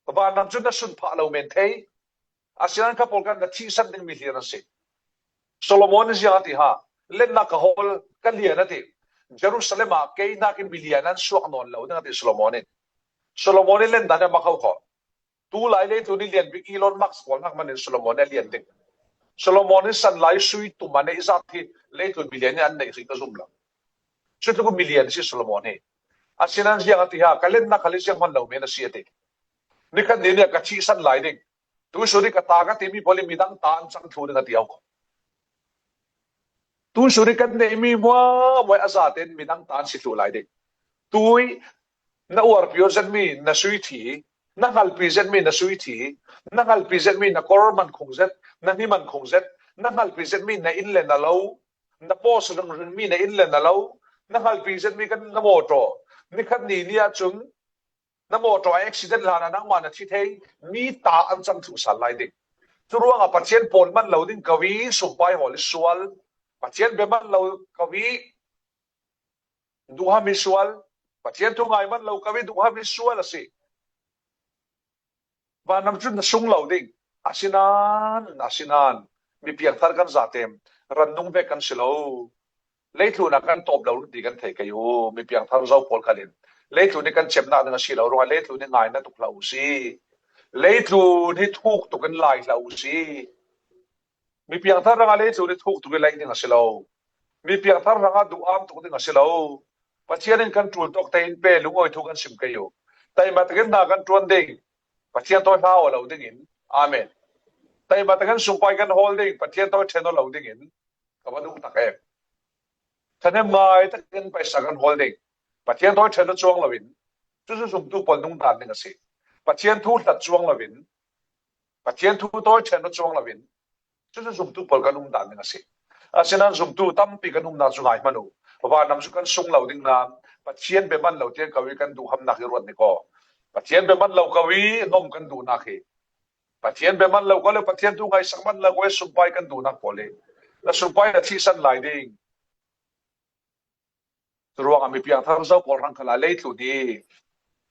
Vanram cu na sunphah lo men thei. Asinan kha pawlkhat na thihsan ding mi hlir an si. Solomon in ziang a ti ha, lennak ka hawl, ka lian a ti. Jerusalem ah kei nakin milian an suak nawn lo ding a ti Solomon in. Solomon in len dan a mak hau kho. Tulai leitlun i lian bik Elon Musk pawl hnak manin Solomon in a lian ding. Solomon in san lai sui tum a neih zat hi leitlun milian in an neih hrih ka zum lo. Cutluk milian si Solomon hi. Asinan ziang a ti ha, ka lennak khal hi ziang hman lo men a si a ti. Nikhat ni nia ka thihsan lai ding. Tuisun i ka ta ka timi pawl in midang ta an cang thlu ding a ti hau kho. Tuisun i kan neihmi hmuahmuah a zaten midang ta an si thlu lai ding. Tui na uarpi aw zetmi na sui thi, na hngalpi zetmi na sui thi, na hngalpi zetmi na kawr man khung zet, na hni man khung zet, na hngalpi zetmi na inn le na lo, na pawsa ringringmi na inn le na lo, na hngalpi zetmi kan na mawtaw. Nikhat ni ni ahcun na mawtaw a accident hlan ah nangmah na thi thei, mi ta an cang thluh sal lai ding. Curuangah Pathian pawl man lo ding ko i sumpai hawl i sual. Pathian bia man lo ko i duhham i sual. Pathian thu ngai man lo ko i duhham i sual a si. Vanram cu na sung lo ding. Asinan, asinan, mi piangthar kan zatem rannung vek kan si lo. Leitlun ah kan tawp lo ti kan thei kei u, mi piangthar zo pawl khalin. Leitlun i kan cemnak ding a si lo ruangah leitlun i ngai na tuk hlah u si. Leitlun hi thuk tuk in lai hlah u si. Mi piangthar rangah leitlun i thuk tuk i lai ding a si lo. Mi piangthar rangah duham tuk ding a si lo. Pathian in kan ṭul tawk tein pe lungawi thu kan sim kei u. Taima takin hna kan ṭuan ding. Pathian tawi hla aw lo dingin. Amen. Taima takin sumpai kan hawl ding. Pathian tawi ṭhen aw lo dingin. Ka va duh tak em. Ṭhahnem ngai takin paisa kan hawl ding. Pathian tawi ṭhen aw cuang loin. Cucu zumtu pawl nung dan ding a si. Pathian thu hlat cuang loin. Pathian thu tawi ṭhen aw cuang loin. Cucu zumtu pawl kan um dan ding a si. Asinan zumtu tampi kan umnak cu ngai hmanh u. Vanram cu kan sung lo ding nain Pathian bia man lo tiang ko i kan duhhamnak hi ruat ni ko. Pathian bia man lo ko i nom kan duhnak hi. Pathian bia man lo ko le Pathian thu ngaihsak man lo ko i sumpai kan duhnak pawl hi. Na sumpai na thihsan lai ding. Curuangah mi piangthar zo pawl hrang khalah leitlun hi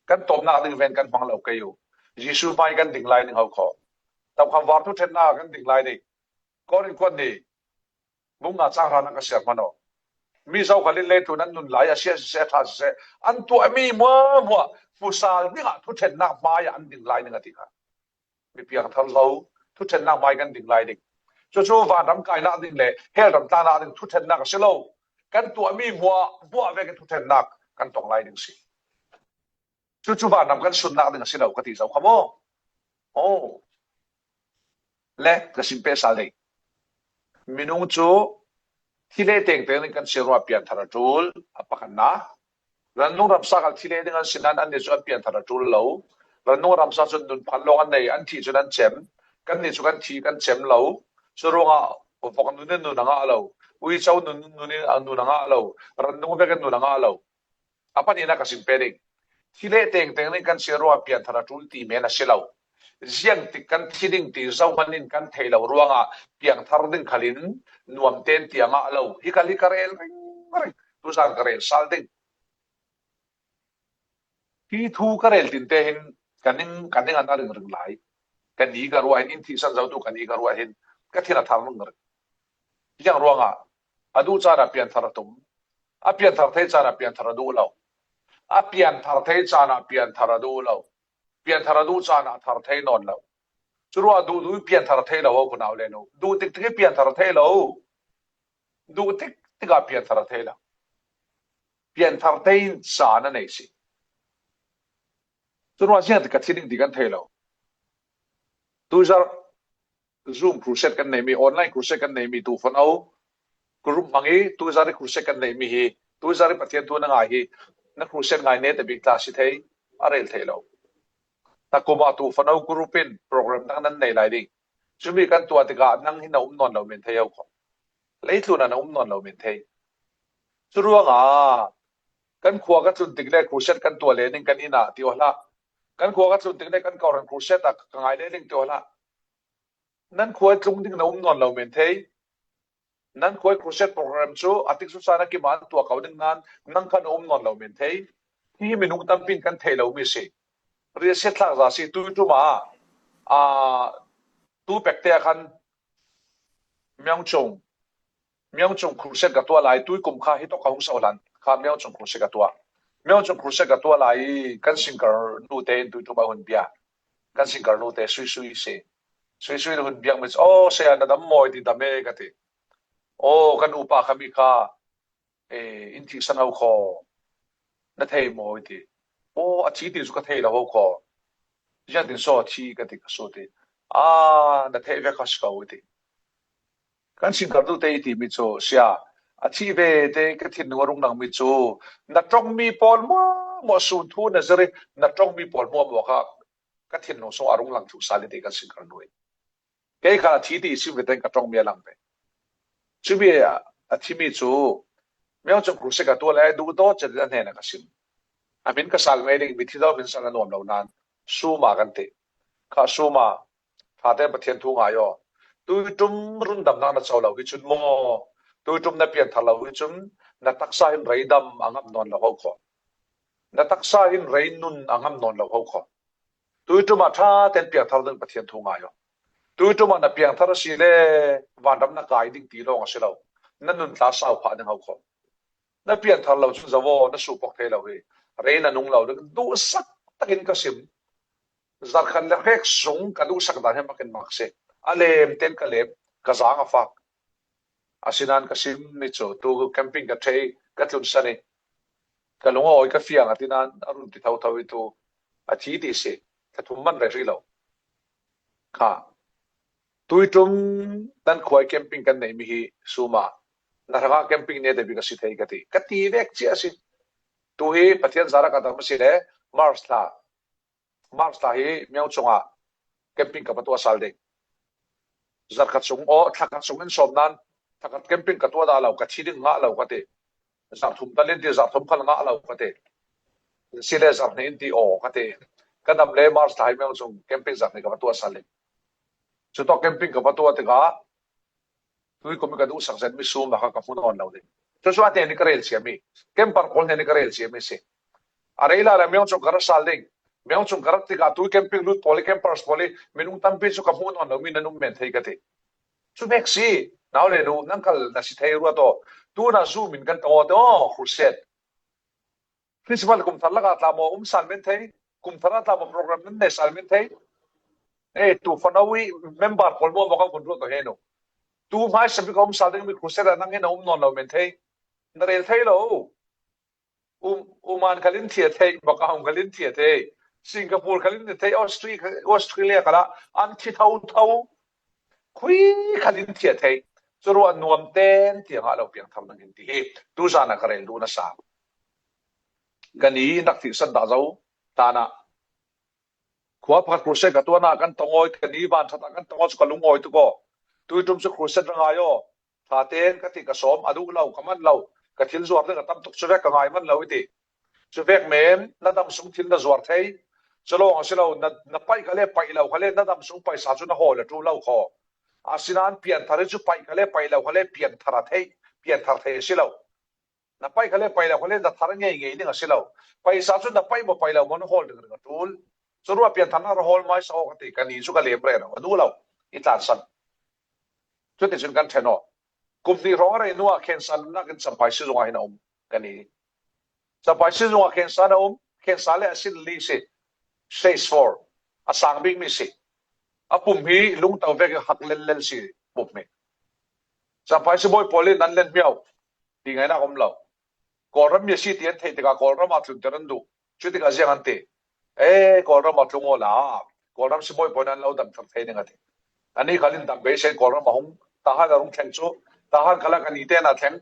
kan tawpnak ding ven kan hmang lo kei u. Jesuh hmai kan ding lai ding ho kho. Tokham var thu ṭhennak kan ding lai ding. Korin kuat ni bung nga cang hra na ka siar hmanh aw. Mi zo khalin leitlun an nun lai a si a si seh, a ṭha si seh, an tuahmi hmuahmuah fusal dingah thu ṭhennak hmai ah an ding lai ding a ti kha. Mi piangthar zo thu ṭhennak hmai kan ding lai ding. Cucu vanram kainak ding le hell ram tlannak ding thu ṭhennak a si lo. Kan tuahmi hmuahmuah vekin thu ṭhennak kan tong lai ding si. Cucu vanram kan sunnak ding a si lo ka ti zo kha maw? Oh. Le ka sim peh sal ding. Minung cu thi le tengteng nih kan si ruah pianthar a ṭul a pakhatnak. Rannung ramsa kal thi le ding an si nain annih cu an pianthar a ṭul lo. Rannung ramsa cun nun phan lawng an nei, an thih cun an cem. Kannih cu kan thi kan cem lo. Curuangah vok nun in nun a ngah lo. Uico nun, nun in nun a ngah lo. Rannung vekin nun a ngah lo. A pahnihnak ka sim peh ding. Thi le tengteng nih kan si ruah pianthar a ṭul ti men a si lo. Ziangtik kan thi ding ti zohman in kan thei lo ruangah piangthar ding khalin nuam tein ti a ngah lo. Hi kal hi ka rel ringring. Tuzan ka rel sal ding. Hi thu ka rel tinte hin ka ning, ka ning an a ringring lai. Ka ni ka ruah hin, in thihsan zotu ka ni ka ruah hin ka thin a thar ringring. Ziang ruangah a duh caan ah pianthar a tum. A pianthar thei caan ah pianthar a duh lo. A pianthar thei caan ah pianthar a duh lo. Pianthar a duh caan a thar thei nawn lo. Curuah duh duh i pianthar thei lo, ko nau le nu. Duh tik tik i pianthar thei lo. Duh tik tik a pianthar thei lo. Pianthar thei in caan a nei si. Curuah ziang tik a thi ding ti kan thei lo. Tuizar Zoom crusade kan nei mi, online crusade kan nei mi, tu fanau group hmang i, tuizar i crusade kan nei mi hi, tuizar i Pathian thu na ngai hi, na crusade ngai ne te bik tla si thei, a rel thei lo. Na kuma tu fanau group in program dang nan nei lai ding. Cumi kan tuah tikah nang hi na um nawn lo men thei ho kho. Leitlun ah na um nawn lo men thei. Curuangah kan khua ka tlun tik le crusade kan tuah le ning kan inn ah ti aw hlah. Kan khua ka tlun tik le kan Kawlram crusade ah ka ngai le ning ti aw hlah. Nan khua i tlung ding na um nawn lo men thei. Nan khua i crusade program cu a tik susa na kim ah an tuah ko ding nan nang khan na um nawn lo men thei. Hi minung tampi in kan thei lo mi si. Riahsiat thlak za si, tui ṭum ah, aa, tu pekte ah khan Myaungchung, Myaungchung crusade ka tuah lai, tui kum kha hi tawk ka hung so hlan kha Myaungchung crusade ka tuah. Myaungchung crusade ka tuah lai i kan singer nu te in tui ṭum ah hun bia. Kan singer nu te sui sui si. Sui sui hun biak mi cu, "Oh, saya na dam maw?" i ti, "Dam e," ka ti. "Oh, kan upa kha mi kha, eh, in thihsan ho kho. Na thei maw?" i ti. "Oh, a thi ti cu ka thei lo ho kho. Ziangtin so a thi?" ka ti, ka sut i, "Ah, na thei ve kha si ko," i ti. Kan singer nu te i ti mi cu, "Sia, a thi ve te ka thinlung a rung lang mi cu, na ṭong mi pawl maw, maw sun thu na zir i, na ṭong mi pawl maw, maw kha ka thinlung sung a rung lang thluh sal i," ti kan singer nu i. Kei khan a thi ti i sim ve tein ka ṭong mi a lang ve. Cumi a, a thi mi cu Myaungchung crusade ka tuah le duh dawt chet in a hnen a ka sim. A hmin ka sal ngei ding, mithi dawt hmin sal a nuam lo nan. Suma kan ti. Kha Suma, ṭha tein Pathian thu ngai aw. Tui ṭum rundamnak na co lo hi cun maw, tui ṭum na pianthar lo hi cun na taksa hin rei dam a ngam nawn lo ho kho. Na taksa hin rei nun a ngam nawn lo ho kho. Tui ṭum ah ṭha tein piangthar ding Pathian thu ngai aw. Tui ṭum ah na piangthar a si le vanram na kai ding ti lawng a si lo. Na nun tla sau phah ding ho kho. Na pianthar lo cun zoh aw, na suhpok thei lo hi. Rei na nung lo ding, duhsak takin ka sim. Zarhkhat le hrek sung ka duhsak dan hi mak in mak si. A lem tein ka lem, ka zaang a fak. Asinan ka sim mi cu tu camping ka ṭhei, ka tlunsan i ka lung a awi, ka fiang a ti nan a run ti thotho i tu a thi ti si. Ka thum man rei hrih lo. Kha. Tui ṭum nan khua i camping kan nei mi hi Suma. Na hrangah camping ne te bik a si thei ka ti. Ka ti vek cia a si. Tu hi Pathian zarah ka dam a si le March thla. March thla hi Myaungchung ah camping ka va tuah sal ding. Zarhkhat sung, aw, thlakhat sung in sawm nan, thlakhat camping ka tuah dah lo, ka thi ding ngah lo ka ti. Zarhthum tal in ti, zarhthum khal ngah lo ka ti. Si le zarhhnih in ti aw ka ti. Ka dam le March thla hi Myaungchung camping zarhhnih ka va tuah sal ding. Cutawk camping ka va tuah tikah, tui kum i ka duhsak zetmi Suma kha ka hmu nawn lo ding. Cucu a hnen i ka rel ciami, camper pawl hnen i ka rel ciami si. A rei lai le Myaungchung ka rat sal ding. Myaungchung ka rat tikah tui camping lut pawl i campers pawl i minung tampi cu ka hmu nawn lomi nan um men thei ka ti. Cu vek si, nau le nu, nan kal na si thei ruat aw. Tu na Zoom in kan tong aw te aw, crusade. Christmas kum thar lakah tla maw um sal men thei, kum thar ah tla maw program nan nei sal men thei. Eh, tu fanau i member pawl maw maw kan kun ruat aw he nu. Tu hmaisa bik a um sal ding mi crusade ah nang hin a um nawn lo men thei. Na rel thei lo. Um, Oman khal in thia thei, Macau khal in thia thei. Singapore khal in thia thei, Austri-, Australia khal ah an thi thotho. Khui khal in thia thei. Curuah nuam ten tiang ah lo piangthar nang hin ti hi. Tu zan ah ka rel duh na sa. Ka ni in rak thihsan dah zo. Tan ah khua pakhat crusade ka tuahnak kan tong aw i, ka ni van ṭhat ah kan tong aw cu ka lungawi tuk aw. Tui ṭum cu crusade ra ngai aw. Ṭha tein ka ti ka sawm, a duh lo, ka man lo, ka thil zuar ding a tam tuk, cu vek ka ngai man lo i ti. Cu vek men na dam sung thil na zuar thei. Cu lawng a si lo, na, na paih kha le paih lo kha le na dam sung paisa cu na hawl a ṭul lo kho. Asinain pianthar hi cu paih kha le paih lo kha le pianthar a thei, pianthar thei a si lo. Na paih kha le paih lo kha le na thar ngei ngei ding a si lo. Paisa cu na paih maw paih lo maw na hawl ding ring a ṭul. Curuah piantharnak ra hawl hmaisa aw ka ti, ka ni cu ka lem rero, a duh lo, i tlansan. Cuticun kan ṭhen aw. Kum hnih hrawng a rei hnuah khensa nunnak in Champhai sizung ah hin a um ka ni. Champhai sizung ah khensa na um, khensa le a sin li si. Stage four. A sang bik mi si. A pum hi lungto vek hak lel lel si pum hi. Champhai sibawi pawl in nan len miau. Ti ngaihna om lo. Kawlram mi a si ti an theih tikah Kawlram a tlun ter an duh. Cu tikah ziang an ti. E, Kawlram a tlung awla Kawlram sibawi pawl in an lo dam thar thei ding a ti. Ani khal in dam beisei Kawlram a hung. Tahan a rung thleng cu. Tahan khalah kan i ten a thleng.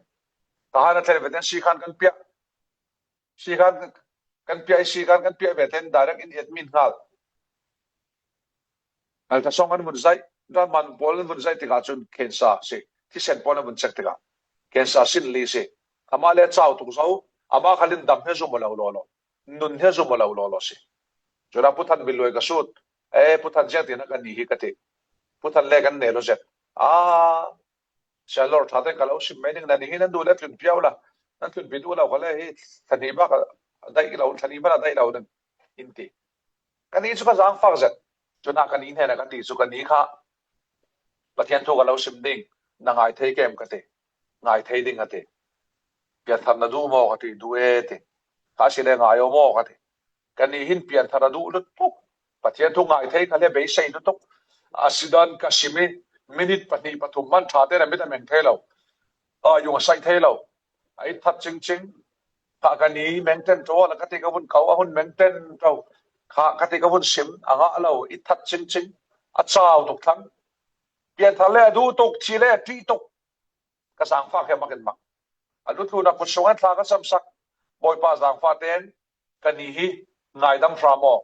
Tahan a thleng ve ten si khan kan piah. Si khan kan piah, si khan kan piah ve ten direct in admit ngal. Ngal ta song an vun zaih, dan man pawl an vun zaih tikah cun cancer si, thisen pawl an vun cek tikah cancer sin li si. Amah le cau tuk zo, amah khal in dam he zum a lo law law, nun he zum a lo law law si. Cun a Pu Than biluai ka sut, e, Pu Than ziang tinak kan ni hi ka ti. Pu Than le kan ne lo zet. A, Sia lawr ṭha tein ka lo sim mai ning, nan hi nan duh le tlun piau la, nan tlun pi duh lo kha le hi, thla hnih bak a daih lo, thla hnih bak a daih lo nan in ti. Kan i cu ka zaangfak zet. Cun ah kan i hnen a kan ti cu kan i kha Pathian thu ka lo sim ding, na ngai thei kem ka ti, ngai thei ding a ti. Pianthar na duh maw ka ti, duh e ti. Kha si le ngai aw maw ka ti. Kan i hin pianthar a duh lutuk. Pathian thu ngai thei kha le beisei lutuk. A sidan ka sim i minit pahnih pathum man ṭha tein a mit a meng thei lo. A yung a saih thei lo. A it that cingcing. Kha kan i meng ten ṭo la ka ti ka vun kau a hun meng ten ṭo. Kha ka ti ka vun sim a ngah lo. It that cingcing. A cau tuk thlang. Pianthar le a duh tuk, thi le a ṭih tuk. Ka zaangfak he mak in mak. A lutlun a kut sung an thla ka samsak. Bawipa zaangfah ten kan i hi ngaidam hram aw.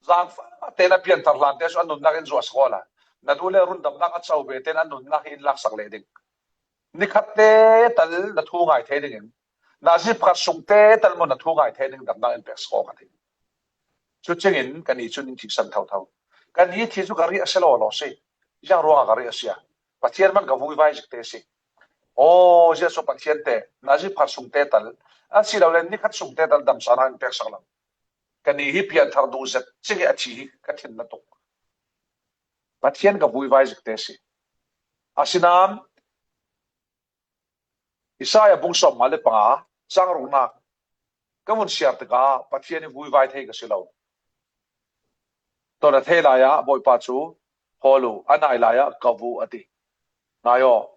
Zaangfah ten a pianthar hlan te cu a nunnak in zuahsak aw la. Na duh le rundamnak a co ve ten a nunnak hi in laksak leh ding. Nikhat te tal na thu ngai thei dingin, nazi pakhat sung te tal maw na thu ngai thei ding damnak in peksak aw ka ti. Cucingin kan i cun in thihsan thotho. Kan i thi cu ka riah a si law law si. Ziang ruangah ka riah a si a? Pathian man ka vuivai zik te si. Aw, ziah cu Pathian te nazi pakhat sung te tal, a si lo le nikhat sung te tal damsanak in peksak lo. Kan i hi pianthar duh zet cing i a thi hi ka thin na tuk. Pathian ka vuivai zik te si. Asinain Isaiah bung sawmnga le panga, cang ruknak ka vun siar tikah Pathian i vuivai thei ka si lo. Ton a thei lai ah Bawipa cu hawl u, a nai lai ah ko u a ti. Ngai aw,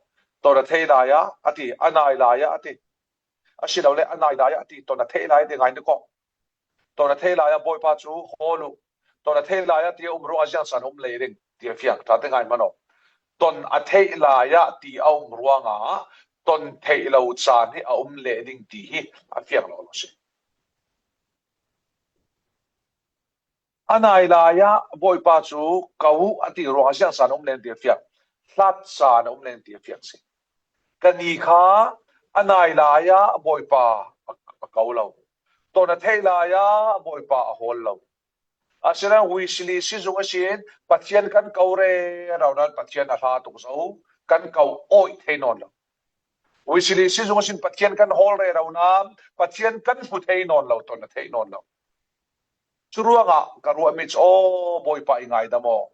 ton a thei lai ah a ti, a nai lai ah a ti. A si lo le a nai lai ah a ti, ton a thei lai a ti, ngai ni kawh. Ton a thei lai ah Bawipa cu hawl u. Ton a thei lai ah ti a um ruangah ziang caan a um lei ding ti a fiang. Ṭha te ngai hmanh aw. Ton a theih lai ah ti a um ruangah ton theih lo caan hi a um leh ding ti hi a fiang lo lo si. A nai lai ah Bawipa cu ko u a ti ruangah ziang caan a um leng ti a fiang. Hlat caan a um leng ti a fiang si. Kan i kha a nai lai ah Bawipa a, a ko lo. Ton a theih lai ah Bawipa a hawl lo. Asinain Wesley sizung ihsin Pathian kan ko rero nain Pathian a hla tuk zo, kan ko awih thei nawn lo. Wesley sizung ihsin Pathian kan hawl rero nain Pathian kan hmu thei nawn lo, ton a theih nawn lo. Curuangah ka ruahmi cu, aw, Bawipa i ngaidam aw.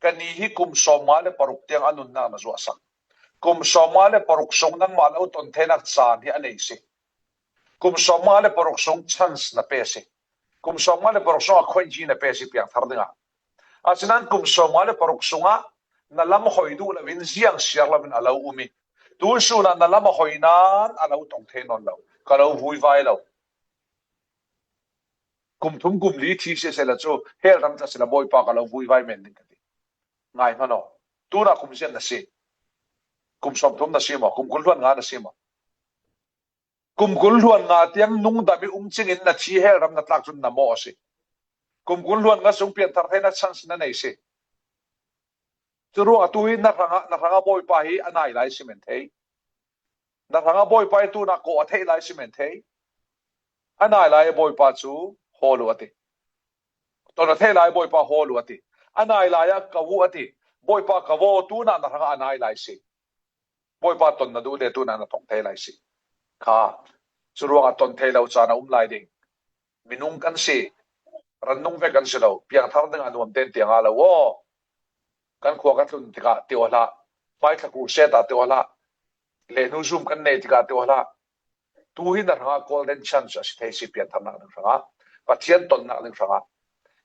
Kan i hi kum sawmnga le paruk tiang a nunnak na zuahsak. Kum sawmnga le paruk sung nangmah lo ton theinak caan hi a nei si. Kum sawmnga le paruk sung chance na pe si. Kum sawmnga le paruk sung a khoih hi na pe si piangthar dingah. Asinain kum sawmnga le paruk sungah na lam hoi duh loin ziang siar loin a lo um i, tu sunah na lam a hoi nain a lo tong thei nawn lo, ka lo vuivai lo. Kum thum kum li thi siseh la cu hell ram tla sila Bawipa ka lo vuivai men ding ka ti. Ngai hmanh aw. Tunah kum ziat na si? Kum sawmthum na si maw? Kum kul hluan nga na si maw? Kum kul hluan nga tiang nungdam i um cingin na thi hell ram na tlak cun na mawh a si. Kum kul hluan nga sung pianthar theinak chance na nei si. Curuangah tu hi na hrangah, na hrangah Bawipa hi a nai lai si men thei. Na hrangah Bawipa hi tunah kawh a theih lai si men thei. A nai lai Bawipa cu hawl u a ti. Ton a theih lai Bawipa hawl u a ti. A nai lai ah ko u a ti. Bawipa ko aw, tunah na hrangah a nai lai si. Bawipa ton na duh le tunah na thong thei lai si. Kha, curuangah ton thei lo caan a um lai ding. Minung kan si, rannung vek kan si lo, piangthar dingah nuam tein tiang a lo aw. Kan khua kan tlun tikah ti aw hlah, hmaithla crusade ah ti aw hlah, lehnu zum kan nei tikah ti aw hlah. Tu hi na hrangah golden chance a si thei si, piantharnak ding hrangah, Pathian tonnak ding hrangah.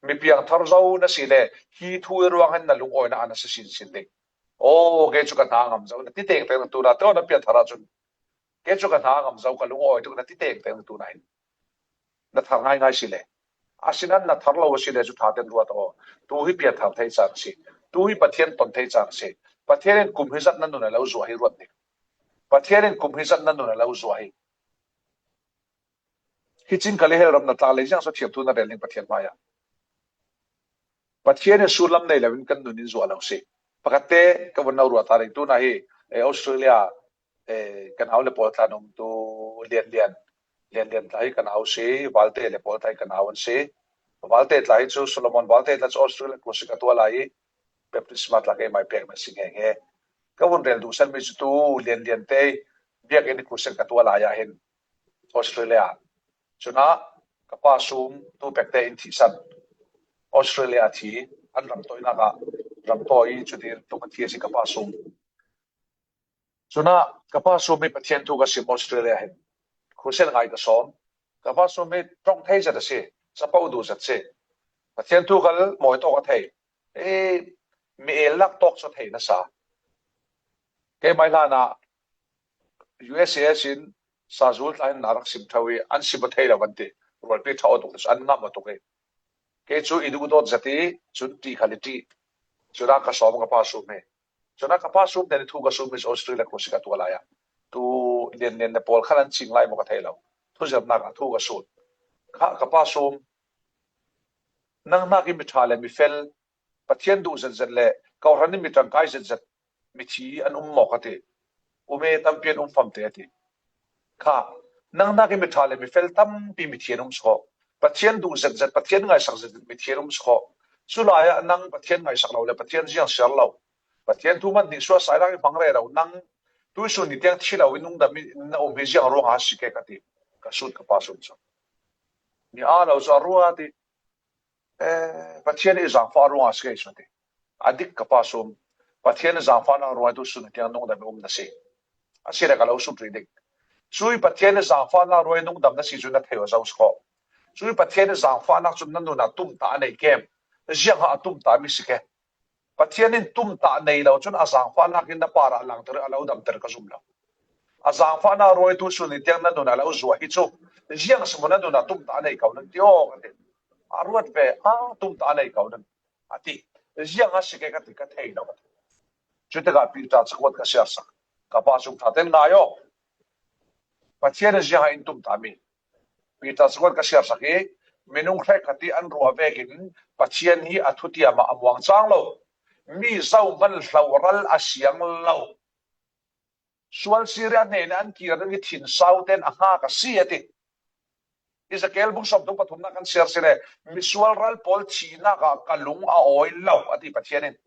Mi piangthar zo na si le, hi thu i ruang hin na lungawina a na si sinsin ding. Aw, kei cu ka hna ngam zo, na ti tengteng na tuna, tawh na pianthar ahcun, kei cu ka hna ngam zo, ka lungawi tuk, na ti tengteng na tuna hin na thar ngaingai si le. Asinain na thar lo a si le cu ṭha tein ruat aw. Tu hi pianthar thei caan a si. Tu hi Pathian ton thei caan a si. Pathian in kum hi zat na nun a lo zuah hi ruat ding. Pathian in kum hi zat na nun a lo zuah hi. Hi cingkal i hel ram na tlak le ziang so thiam thu na rel ning Pathian hmai ah. Pathian in sullam nei lo in kan nun in zuah lo si. Pakhat te ka vun lo ruat ta ding tuna hi, eh, Australia, eh, kan au le pawl tla nung tu Lian Lian. Lian Lian tla hi kan au si, Valte le pawl tla hi kan au an si. Valte tla hi cu Solomon Valte tla cu Australia Crusade ka tuah lai i baptisma tla keimai pek na si nge nge. Ka vun rel duhsan mi cu tu Lian Lian te biakinn Crusade ka tuah lai ah hin Australia. Cunah ka pa Sum tu pek te in thihsan Australia thi an ramtawinak ah ramtawi i cuti tuk a thi a si ka pa Sum. Cunah ka pa Sum i Pathian thu ka sim Australia hin Crusade ngai ka sawm. Ka pa Sum hi ṭong thei zet a si, capo duh zet si. Pathian thu khal mawi tawk a thei. Ee, mi el lak tawk cu thei na sa. Keimai hlan ah U S A sin sazul tla in na rak sim ṭheu i an sim a thei lo an ti. Rualpi ṭha aw tuk, an ngam aw tuk i. Kei cu i duh dawt zet i cun ṭih khal i ṭih. Cunah ka sawm ka pa Sum hi. Cunah ka pa Sum te nih thu ka sum i Australia Crusade ka tuah lai ah. Tu Lian Lian le pawl khan an cing lai maw ka thei lo. Thuzirhnak ah thu ka sut. Kha ka pa Sum, nang hnak i mi ṭha le mi fel, Pathian duh zetzet le kawhhran in mi ṭangkai zetzet mithi an um maw ka ti. Um e, tampi an um famte a ti. Kha, nang hnak i mi ṭha le mi fel tampi mithi an um si kho. Pathian duh zetzet, Pathian ngaihsak zetzet mithi an um si kho. Cu lai ah nang Pathian ngaihsak lo le Pathian ziang siar lo, Pathian thu man nih suah sai rak i hmang rero nang tuisun ni tiang thi lo i nungdam i na um hi ziang ruangah a si ke ka ti. Ka sut ka pa Sum cu. Mi aa lo cu a ruat i, eh, Pathian i zaangfah ruangah a si ke cu ti. A dik ka pa Sum. Pathian i zaangfahnak ruangah tuisun ni tiang nungdam i um na si. A si le ka lo sut rih dik. Cui Pathian i zaangfahnak ruangah nungdam na si cu na thei aw zo si kho. Cui Pathian i zaangfahnak cun na nun ah tumtah a nei kem. Ziangah a tumtah mi si ke. Pathian in tumtah nei lo cun a zaangfahnak in na par ah langter i a lo damter ka zum lo. A zaangfahnak ruangah tuisun ni tiang na nun ah lo zuah hi cu, ziang si maw na nun ah tumtah a nei ko nan ti aw ka ti. A ruat ve, a tumtah a nei ko nan a ti. Ziang a si ke ka ti, ka thei lo ka ti. Cutikah Peter cakuat ka siarsak. Ka pa Sum ṭha tein ngai aw. Pathian in ziang in tumtah mi. Peter cakuat ka siarsak i minung hrekkhat i an ruah vekin Pathian hi a thutiam ah a muang cang lo. Mi zohman hloral a siang lo. Sual sir i a hnen an kir ding i thinsau ten a hngak a si a ti. Ezekiel bung sawmthum pathumnak kan siar si le misual ral pawl thihnak ah ka lung a awi lo a ti Pathian in.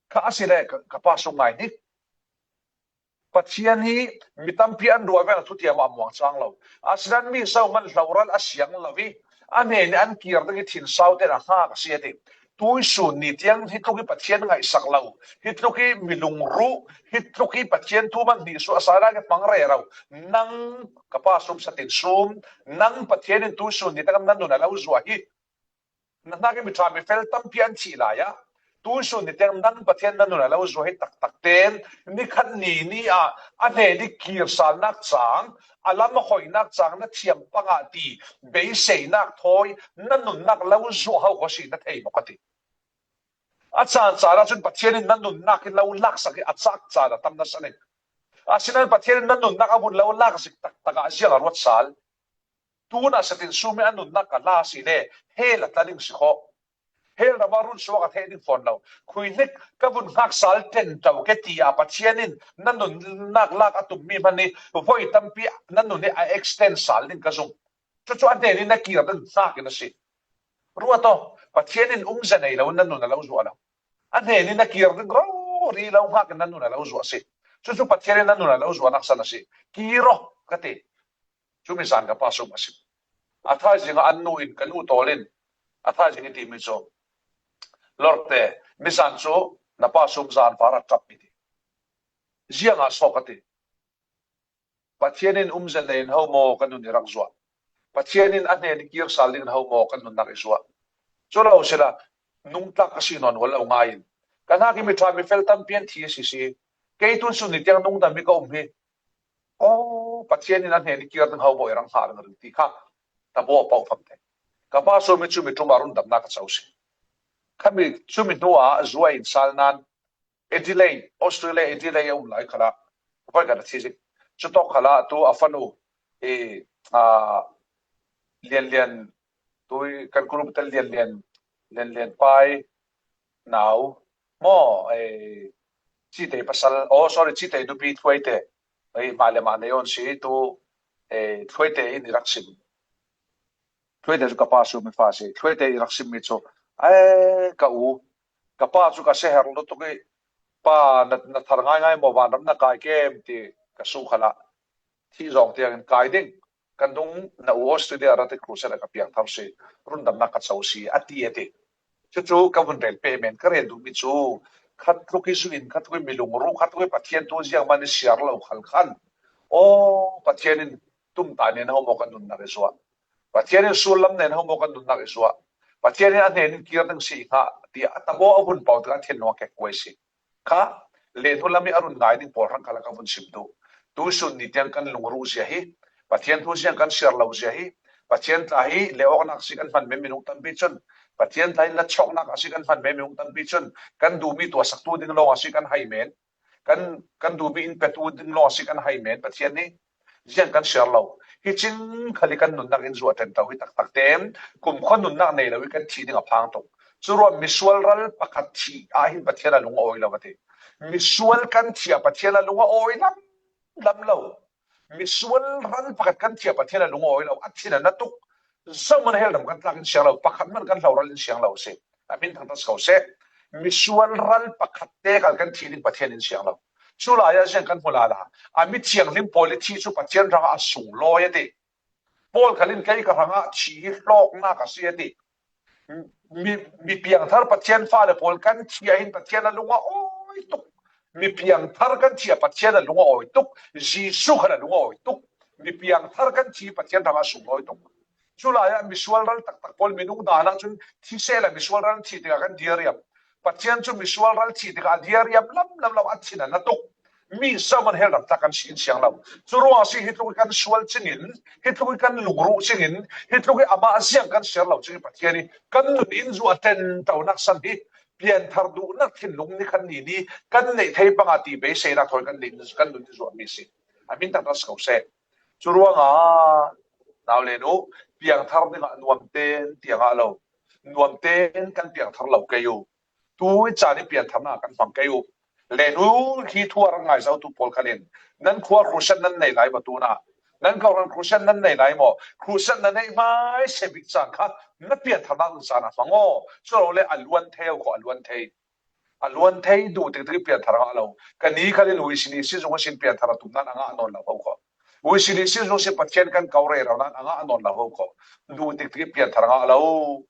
Kha a si le ka, ka pa Sum ngai ni. Pathian hi mi tampi an ruah ve a thutiam ah a muang cang lo. Asinain mi zohman hloral a siang lo i a hnen i an kir ding i thinsau ten a hngak a si a ti. Tuisun ni tiang hi tluk i Pathian ngaihsak lo, hi tluk i milung ruh, hi tluk i Pathian thu man nih suah sai rak i hmang rero nang ka pa Sum satin Sum, nang Pathian in tuisun ni tiang na nun a lo zuah hi. Na hnak i mi ṭha mi fel tampi an thih lai ah tuisun ni tiang nang Pathian na nun a lo zuah hi taktak ten nikhat ni ni ah a hnen i kirsalnak cang, a lam a hoihnak cang na thiam pangah ti beiseinak thawi na nunnak lo zuah ho kho si na thei maw ka ti. A caan caan ah cun Pathian in na nunnak hi lo laksak hi a cak caan a tam nasa ning. Asinain Pathian in na nunnak a vun lo laksak taktak ah ziang a ruat sal. Tuna satin Sum i a nunnak ka la si le hell a tla ding si kho. Hell ram ah run suak a theh ding fawn lo. Khuihnik ka vun hngak sal ṭen to ke ti ah Pathian in na nunnak lak a tum mi hmanh i voi tampi na nun i a extend sal ding ka zumh. Cucu a hnen i na kir ding hngak in a si. Ruat aw, Pathian in umzia nei lo in na nun a lo zuah lo. A hnen i na kir ding rori lo hngak in na nun a lo zuah a si. Cucu Pathian in na nun a lo zuahnak san a si. Kir aw, ka ti. Cumi zan ka pa Sum a si. A thaizing ah an nu in, ka nu tawl in, a thaizing i timi cu, Lorte, mizan cu na pa Sum zan var a ṭap i ti. Ziangah so ka ti. Pathian in umzia nei in ho maw ka nun i rak zuah? Pathian in a hnen i kir sal ding in ho maw ka nunnak i zuah? Chu lo sila, nungtlak ka si nawn lo ngai in. Ka hnak hi mi ṭha mi fel tampi an thi a si si. Kei tun sun ni tiang nungta mi ka um hi. Aw, Pathian in a hnen i kir ding ho bo i rang hna ring ti kha. Ta bo pau fam te. Ka pa sumi chu mi ṭum a rundamnak ka co si. Khami chu mi hnu ah zu a in sal nan Adelaide, Australia Adelaide a um lai khalah, voi kan a thi zik. Chu tawk khalah tu a fanu, e, a, Lian Lian, tu kan group te Lian Lian, Lian Lian pai, nau, mo, e, Citei pasal, oh, sorry, Citei nupi Thuaite, e, mah le mah nei on si tu, e, Thuaite in i rak sim. Thuaite chu ka pa sumi fa si. Thuaite i rak sim mi chu, e, ka u, ka pa chu ka si her lo tuk i, pa na, na thar ngai ngai maw, vanram na kai kem ti ka su khalah. Thi zong tiang in kai ding. Kan dung na u Australia ra te crusade a ka piang thar si. Rundamnak ka co si. A ti a ti. Chu chu ka vun rel peh men ka rel duh mi chu. Khat tluk i zu in, khat tluk i mi lungru, khat tluk i Pathian thu ziang man i siar lo khal khan. Aw, Pathian in tum ta nen ho maw kan nunnak i zuah. Pathian in sullam nen ho maw kan nunnak i zuah. Pathian in a hnen in kir ding si i hngah, ti a ta bo a hun pau te a thin nua kek kuai si. Kha, le hnu lam i a run ngai ding pawl hrang khala ka vun sim duh. Tu sun ni tiang kan lungru zia hi. Pathian thu ziang kan siar lo zia hi. Pathian tla hi le awknak si kan hman men minung tampi chun. Pathian tla hi la chawknak a si kan hman men minung tampi chun. Kan duhmi tuahsak tu ding lawng a si kan hai men. Kan, kan duhmi in petu ding lawng a si kan hai men Pathian hi. Ziang kan siar lo. Hi cing khali kan nunnak in zuah ṭen to hi taktak te. Kumkhua nunnak nei lo hi kan thih ding a phang tuk. Cu ruah misual ral pakhat thih ah hin Pathian a lung a awi lo a ti. Misual kan thih ah Pathian a lung a awi lam, lam lo. Misual ral pakhat kan thih ah Pathian a lung a awi lo. A thin a na tuk. Zohman hel ram kan tlak in siang lo. Pakhat man kan hlo ral in siang lo si. A min thang tas ko seh. Misual ral pakhat te kal kan thih ding Pathian in siang lo. Cu lai ah ziang kan hmu lala. A mi thianghlim pawl i thih cu Pathian hrang a sunglawi a ti. Paul khal in kei ka hrangah thih hi hlawknak a si a ti. Mi, mi piangthar Pathian fale pawl kan thih ah hin Pathian a lung a awi tuk. Mi piangthar kan thih ah Pathian a lung a awi tuk. Jesuh khan a lung a awi tuk. Mi piangthar kan thih Pathian hrang a sunglawi tuk. Cu lai ah misual ral taktak pawl minung dan ah cun thi sehla misual ral thih tikah kan diariam. Pathian cu misual ral thih tikah a diariam lam, lam, lam a thin a na tuk. Mi zohman hel ram tlak kan si in siang lo. Cu ruang a si hi tluk i kan sual cingin, hi tluk i kan lungruh cingin, hi tluk i amah ziang kan siar lo cingin Pathian i kan nun in zuah ṭen tonak san hi pianthar duhnak thinlung ni khan ni ni kan neih thei panga ti beiseinak thawi kan nun, kan nun in zuahmi si. A min taktak si ko seh. Cu ruangah nau le nu piangthar dingah nuam ten tiangah lo. Nuam ten kan piangthar lo kei u. Tu i caan i piantharnak kan hmang kei u. Le nu hi thu a rak ngai zotu pawl khan in nan khua crusade nan nei lai maw tu na? Nan khuaran crusade nan nei lai maw? Crusade na neih hmaisa bik caan kha na piantharnak ding caan a hmang aw. Cu lo le a luan thei ko, a luan thei. A luan thei duh tiktik i pianthar ngah lo. Ka ni khalin V C D C zung sin pianthar a tum nan a ngah nawn lo ho ko. V C D C zung sin Pathian kan ko rero nan a ngah nawn lo ho ko. Duh tiktik i pianthar ngah lo.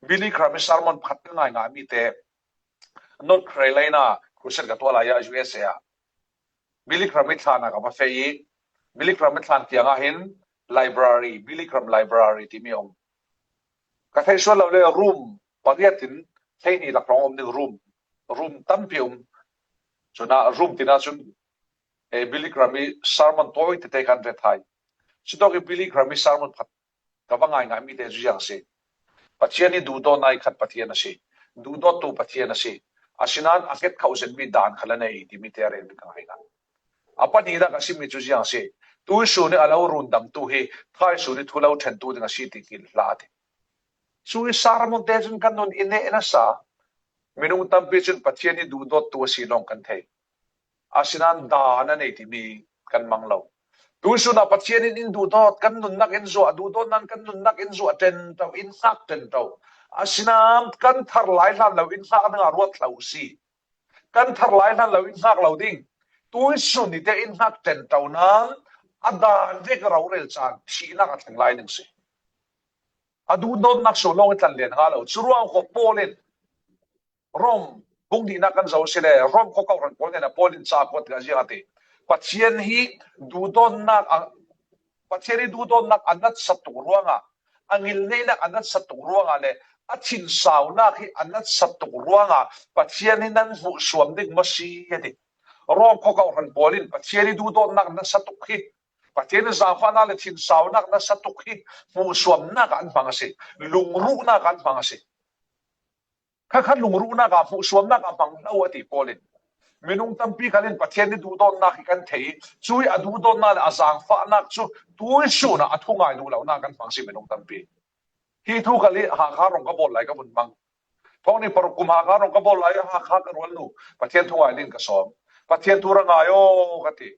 Billy Graham i sermon pakhat ka ngai ngah mi te North Carolina crusade ka tuah lai ah U S A ah Billy Graham i thlan ah ka va feh i Billy Graham i thlan kiangah hin library, Billy Graham library timi a um. Ka theih sual lo le room pariat in hleihnih lak hrawng a um ding room, room tampi a um. Cun ah room tin ah cun eh, Billy Graham i sermon tawi tete kan rethai. Cutawk i Billy Graham i sermon pakhat ka va ngai ngah mi te cu ziang si. Pathian i duhdawtnak i khat Pathian a si. Duhdawttu Pathian a si. Asinain a hnget kho zenmi dan kha la nei timi te a rel ka ngai ngah. A pahnihnak a simi cu ziang si. Tuisun i a lo rundamtu hi thaisun i thu lo ṭhentu ding a si ti ki hla a ti. Cu i sermon te cun kan nun i neh nasa. Minung tampi cun Pathian i duhdawttu a si lawng kan thei. Asinain dan a nei timi kan mang lo. Tuisun ah Pathian in in duhdawt kan nunnak in zuah, duhdawt nan kan nunnak in zuah ṭen to, in hngak ṭen to. Asinain kan thar lai hlan lo in hngak ding a ruat hlo si. Kan thar lai hlan lo in hngak lo ding. Tuisun ni te in hngak ṭen to nan a dan vek rorel caan thihnak a thleng lai ning si. A duhdawtnak so lawng i tlan len hnga lo. Curuang kho Paul in Rom bung dihnak kan zoh si le Rom kho kau ran Paul nen a Paul in ca kuat ka ziang a ti. Pathian hi duhdawtnak a, Pathian hi duhdawtnak a natsat tuk ruangah, a ngilneihnak a natsat tuk ruangah le a thinsaunak hi a nasa tuk ruangah Pathian hi nan hmuhsuam ding maw si a ti. Rom khua kohhran pawl in Pathian hi duhdawtnak nasa tuk hi, Pathian hi zaangfahnak le thinsaunak nasa tuk hi hmuhsuamnak ah an hmang a si, lungruhnak ah an hmang a si. Kha kha lungruhnak ah hmuhsuamnak ah hmang lo a ti Paul in. Minung tampi khalin Pathian hi duhdawtnak hi kan thei, cui a duhdawtnak le a zaangfahnak cu tuisun ah a thungai duh lonak kan hmang si minung tampi. Hi thu khal hi Hakha rong ka bawl lai ka vun mang. Thawng ni paruk kum Hakha rong ka bawl lai, Hakha ka rual nu, Pathian thungai ding ka sawm. Pathian thu ra ngai aw ka ti.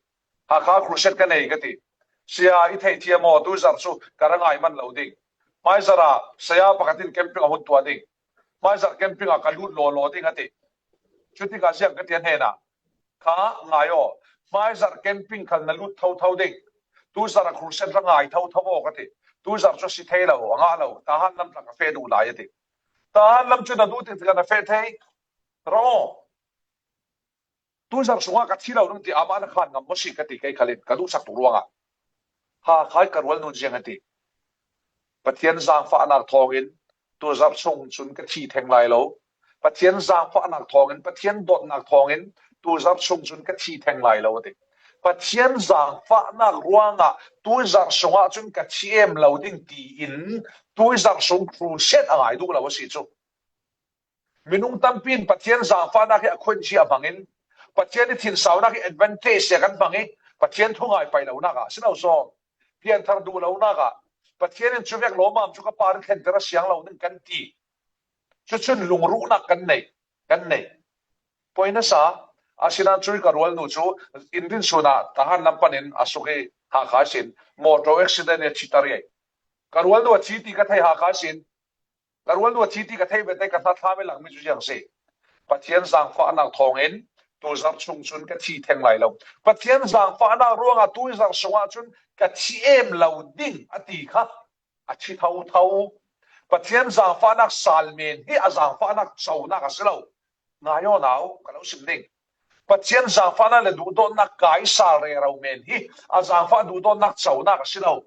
Hakha crusade ka nei ka ti. Sia i thei thiam aw, tu zar cu ka ra ngai man lo ding. Mai zara saya pakhat in camping a hun tuah ding. Mai zar camping a ka lut lawlaw ding a ti. Cuti ka ziang ka ti a hnena. Kha ngai aw. Mai zar camping khal na lut thotho ding. Tu zar a crusade ra ngai thotho aw ka ti. Tu zar cu si thei lo, a ngah lo. Tahan lam tla ka feh duh lai a ti. Tahan lam cu na duh tik tikah na feh thei. Ra aw. Tu zar sungah ka thi lo ding ti amah na khan ngam maw si ka ti kei khalin ka duhsak tuk ruangah. Hakha ka rual nun ziang a ti. Pathian zaangfahnak thawngin tu zar chung cun ka thi theng lai lo. Pathian zaangfahnak thawngin, Pathian dawtnak thawngin tu zar chung cun ka thi theng lai lo a ti. Pathian zaangfahnak ruangah tu zar sungah cun ka thi em lo ding tiin tu zar sung crusade a ngai duh lo a si cu. Minung tampi in Pathian zaangfahnak hi a khuainci a hmangin, Pathian hi thinsaunak hi advantage sia kan hmang i, Pathian thungai pai lonak ah, si lo saw, pianthar duh lonak ah, Pathian in cuvek lawmam cu ka par i thlenter a siang lo ding kan ti. Cucun lungruhnak kan nei, kan nei. Poi nasa, asinain cui ka rual nu cu in rin sun ah Tahan lam panin a suk i Hakha sin motor accident i a thi tar i. Ka rual nu a thi ti ka thei Hakha sin. Ka rual nu a thi ti ka thei vete ka hna thlam i lakmi cu ziang si. Pathian zaangfahnak thawngin tu zar chung cun ka thi theng lai lo. Pathian zaangfahnak ruangah tu zar sungah cun ka thi em lo ding a ti kha a thi thotho. Pathian zaangfahnak sal men hi a zaangfahnak conak a si lo. Ngai aw nau, ka lo sim ding. Pathian zaangfahnak le duhdawtnak kai sal rero men hi a zaangfah duhdawtnak conak a si lo.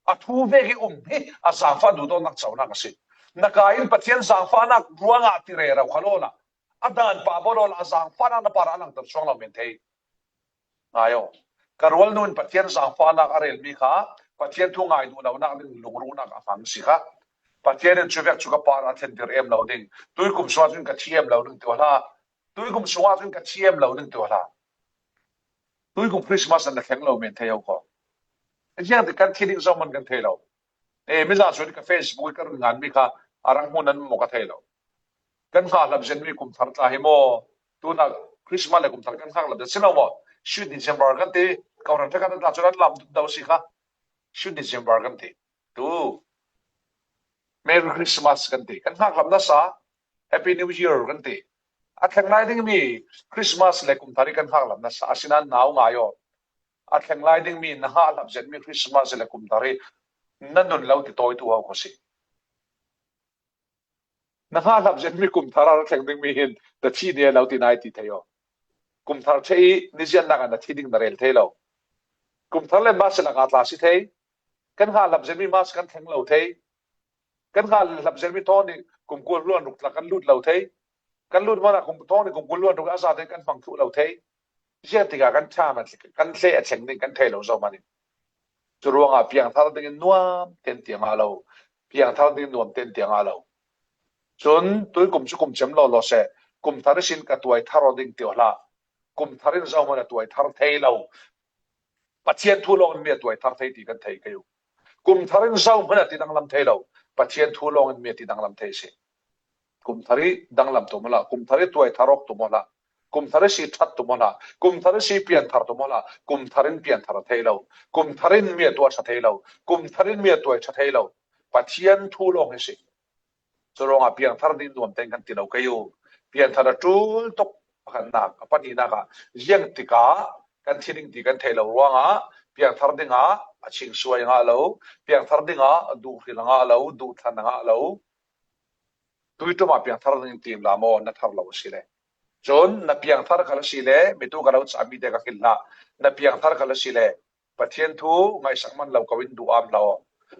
A thu vek i um hi a zaangfah duhdawtnak conak a si. Na kai in Pathian zaangfahnak ruangah ti rero kha lawla, a dan pah baw lawla a zaangfahnak na parah a langter cuang lo men thei. Ngai aw. Ka rual nu in Pathian zaangfahnak a relmi kha Pathian thu ngai duh lonak ding lungruhnak a hmang si kha. Pathian in cuvek cu ka parah a thlenter em lo ding. Tuikum sungah cun ka thi em lo ding ti aw hlah. Tuikum sungah cun ka thi em lo ding ti aw hlah. Tuikum Christmas an na thleng lo men thei aw kho. Ziang ti kan thi ding zohman kan thei lo. E, mi za cu ka Facebook i ka run nganmi kha a rang hmun an maw ka thei lo. Kan hngak hlap zenmi kum thar tla hi maw? Tuna Christmas le kum thar kan hngak hlap zet si lo maw? Sweet December kan ti, kohhran ṭha kan tla cu an lam do si kha. Sweet December kan ti. Tu Merry Christmas kan ti. Kan hngak hlap nasa, Happy New Year kan ti. A thleng lai dingmi Christmas le kum thar hi kan hngak hlap nasa, asinain nau ngai aw. A thleng lai dingmi na hngak hlap zenmi Christmas le kum thar hi na nun lo ti tawitu aw kho si. Na hngak hlap zenmi kum thar a ra thleng dingmi hin na thi ni lo ti nai ti thei aw. Kum thar ṭheh i niziannak ah na thi ding na rel thei lo. Kum thar le March lakah tla si thei. Kan hngak hlap zenmi March kan thleng lo thei. Kan hngak hlap zenmi thawng nih kum kul hluan ruk tla kan lut lo thei. Kan lut hmanh ah kum thawng nih kum kul hluan ruk a zate kan hmang thluh lo thei. Ziang tikah kan ṭha, kan hleh a thleng ding kan thei lo zohman in. Cu ruangah piangthar dingin nuam ten tiang a lo, piangthar ding nuam ten tiang a lo. Cun tuikum cu kum cem lo law seh, kum thar ihsin ka tuai thar aw ding ti aw hlah. Kum thar in zohman a tuai thar thei lo. Pathian thu lawng in mi a tuai thar thei ti kan thei kei u. Kum thar in zohman a ti danglam thei lo. Pathian thu lawng in mi a ti danglam thei si. Kum thar i danglam tu maw hlah, kum thar i tuai thar awk tu maw hlah, kum thar i si ṭhat tu maw hlah, kum thar i si pianthar tu maw hlah, kum thar in pianthar a thei lo, kum thar in mi a tuah ṭha thei lo, kum thar in mi a tuai ṭha thei lo. Pathian thu lawng hi si. Cu ruangah piangthar ding nuam ten kan ti lo kei u. Pianthar a ṭul tuk pakhatnak, a pahnihnak ah ziang tikah kan thi ding ti kan thei lo ruangah piangthar dingah a chingsuai a ngah lo, piangthar dingah duhhril a ngah lo, duhthlan a ngah lo. Tuiṭum ah piangthar ding tim la maw na thar lo a si le. Cun na piangthar khal a si le, mitu ka lo cahmi te ka hngilh hlah. Na piangthar khal a si le, Pathian thu ngaihsak man lo ko in duh am hlah aw.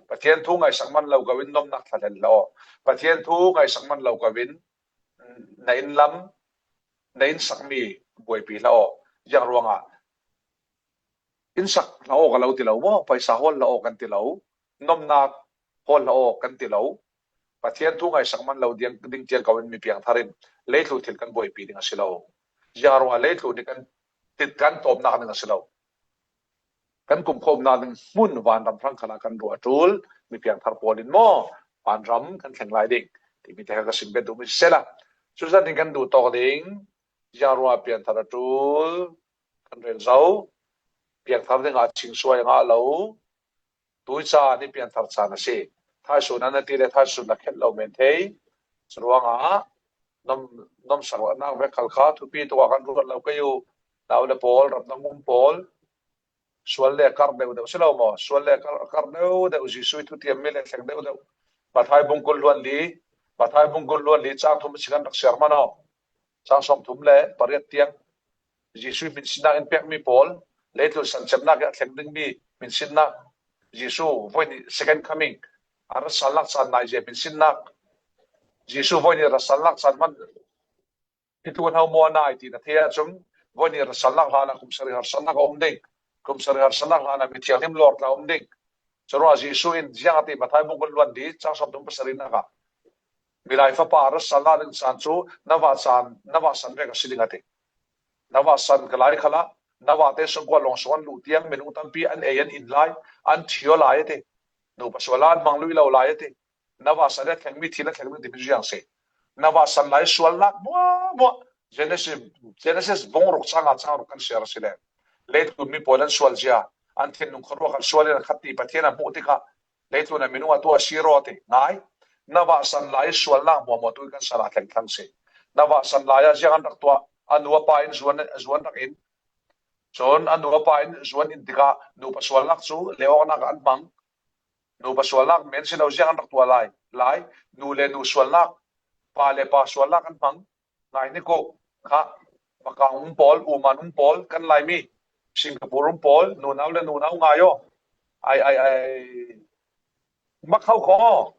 Pathian thu ngaihsak man lo ko in nopna thlahlel hlah aw. Pathian thu ngaihsak man lo ko in na inn lam, na inn sak mi buaipi hlah aw. Ziang ruangah inn sak hlah aw ka lo ti lo maw, paisa hawl hlah aw kan ti lo, nopna hawl hlah aw kan ti lo. Pathian thu ngaihsak man lo ding, ding tiang ko in mi piangthar in leitlun thil kan buaipi ding a si lo. Ziang ruangah leitlun nih kan tit kan tawpnak ding a si lo. Kan kumkhawmna ding hmun vanram hrang khalah kan ruah a ṭul, mi piangthar pawl in maw vanram kan thleng lai ding timi te kha ka sim bet duh mi sisela. Cuzanin kan duh tawk ding, ziang ruangah pianthar a ṭul kan rel zo, piangthar dingah chingsuai a ngah lo, tuica ni pianthar caan a si. Thaisun an a ti le thaisun a khet lo men thei. Curuangah nom, nomsak nak vek khal kha thupi tukah kan ruat lo kei uh. Nau le pawl, ramdang um pawl, sual le kar deuh deuh si lo maw? Sual le kar, kar deuh deuh, Jesuh i thutiam mi le thleng deuh deuh. Mathai bung kul luan li, Mathai bung kul luan li, cang thum si kan rak siar man aw. Cang sawm thum le pariat tiang Jesuh i hminsinnak in pek mi pawl, leitlun sancemnak i a thleng ding mi hminsinnak, Jesuh voi nih second coming, a ratsalnak caan nai zia hminsinnak, Jesuh voi nih ratsalnak caan man hi tuan ho maw a nai ti na thei ahcun, voi nih ratsalnak hlanah kum sarih harsalnak a um ding, kum sarih harsalnak hlanah mithianghlim lawr tla a um ding. Curuangah Jesuh in ziang a ti, Mathai bung kul luan li, cang sawm thum pasarihnak ah, Milai Fapa ratsalnak ding caan cu na vah caan, na vah san vek a si ding a ti. Na vah san ka lai khalah, na vahte sungkuan lawng sung an luh tiang minung tampi an ei an in lai, an ṭhio lai a ti. Nupa sual an hmang lui lo lai a ti. Na vah san le thleng mi thi na thleng ding timi ziang si. Na vah san lai sualnak muahmuah. Genesis, Genesis bung ruk cang a cang ruk kan siar a si le. Leitlun mi pawl an sual zia, an thinlung khuaruak an sual in a khat ti Pathian a hmuh tikah leitlun a minung a tuah a si raw ti ngai. Na vah san lai sualnak muahmuah tu kan san a thleng thlang si. Na vah san lai ah ziang an rak tuah, a nu a pa in zuan, zuan rak in, cun a nu a pa in zuan in tikah nupa sualnak cu leh awknak ah an hmang. Nupa sualnak men si lo ziang an rak tuah lai, lai, nu le nu sualnak, pa le pa sualnak an hmang. Ngai ni ko kha, Makang um pawl, Uman um pawl, kan Laimi, Singapore um pawl, nunau le nunau ngai aw. Ai, ai, ai. Mak ho kho.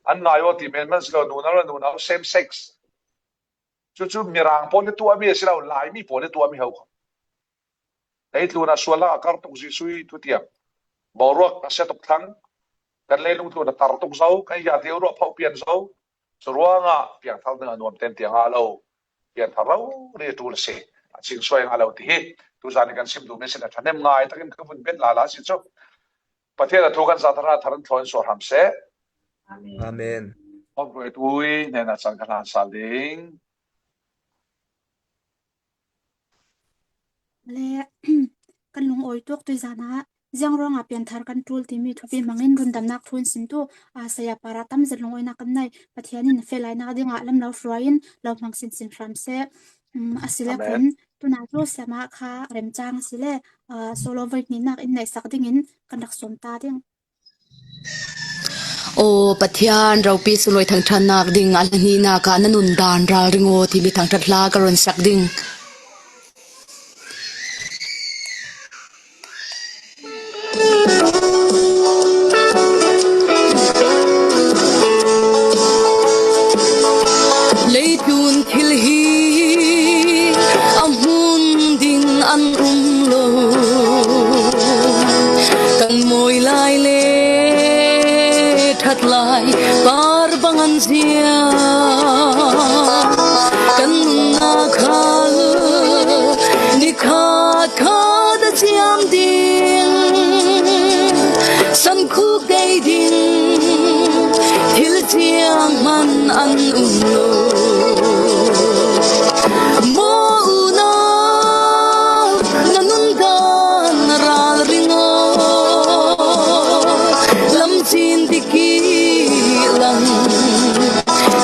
An ngai aw ti men man si lo, nunau le nunau, same sex. Cucu Mirang pawl le tuahmi a si lo, Laimi pawl le tuahmi ho kho. Leitlun a sualnak a kar tuk Jesuh i thutiam. Boruak a sia tuk thlang. Kan leilung tlun a tar tuk zo, kan yate ruah phoh pian zo. Curuangah piangthar ding a nuam ten tiang a lo. Pianthar rori a ṭul a si. A chingsuai a ngah lo ti hi. Tuzan i kan sim duhmi sin a ṭhahnem ngai takin ka vun bet lala si cu. Pathian a thu kan za thar a thar an thlaw in sual hram seh. Amen. Amen. Awk ruai tui hnenah caan ka hlan sal ding. Le kan lungawi tuak tui zan ah ziang ruangah pianthar kan ṭul timi thupi hmangin rundamnak thu in simtu, aa, saya para tam zet lungawinak kan nei. Pathian in a feh lainak dingah lam lo hruai in lo hmang sinsin hram seh. Um, a si le Amen. Kun tuna tu siama kha remcang a si le, aa, solo voi hnihnak in neihsak dingin kan rak sawm ta ding. Aw Pathian, ropi sunglawi thangṭhatnak ding a hla hnihnak ah na nun dan ralring aw timi thangṭhat hla ka run sak ding. Leitlun thil hi a hmun ding an um lo. Kan mawi lai le ṭhat lai par bang an zia. Kan nunnak khal ni khat khat a ciam ding, sankhuk dei ding thil ciang hman an um lo. Maw unau, na nun dan ralring aw, lamcin dik i lang,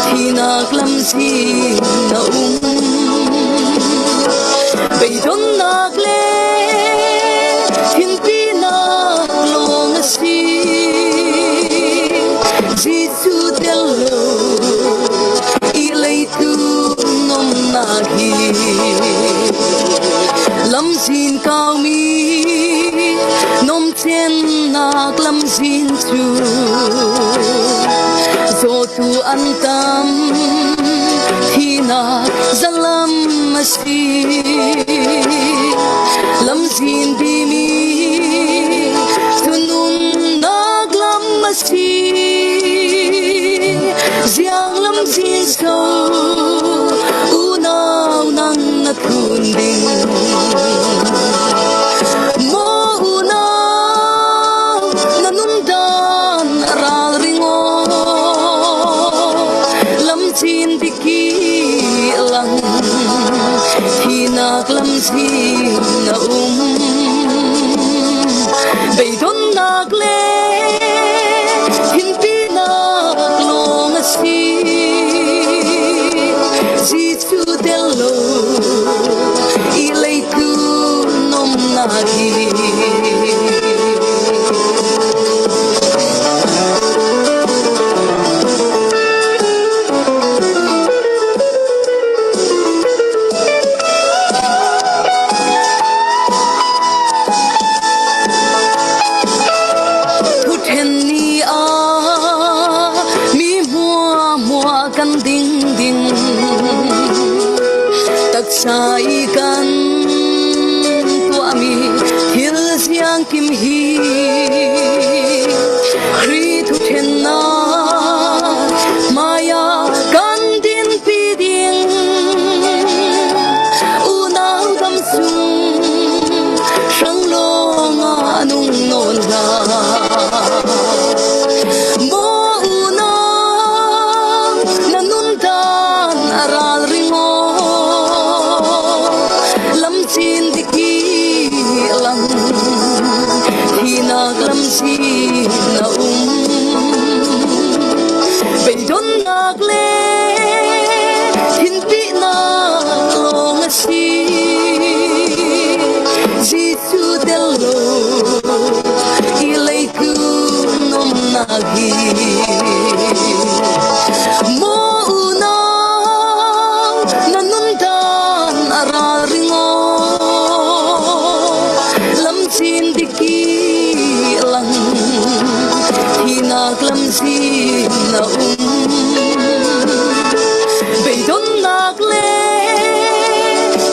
thihnak lamcin a um. Beidonnak le thinpinak lawng a si. Jesuh tel lo i leitlun nomnak hi. Lamcin kaumi Nomchennak lamzin cu zawtu an tam, thihnak zalam a si. Lamzin bimi cu nunnak lam a si. Ziang lamzin so unau nang na thun ding. Maw unau, na nundan ralring aw, lamzin dik i lang, thihnak lamzin a um. Beidonnak le thinpinak lawng a si. Jesuh tel lo i leitung nomnak hi. Thuṭhen ni ah mi hmuahhmuah kan ding ding, taksa i kan tuahmi thil ziang kim hi. Khrih thuṭhennak hmaiah kan dinpi ding, unau dam sung hrang lawngah nung nawn hlah. Maw unau, na nundan a ralring aw, lamzin dik i lang, thihnak lamzin a um. Beidonnak le thinpinak lawng a si. Jesuh tel lo i leitung nomnak hi. Maw unau, na nundan a ralring aw, lamzin dik i lang, thihnak lamzin a um. Beidonnak le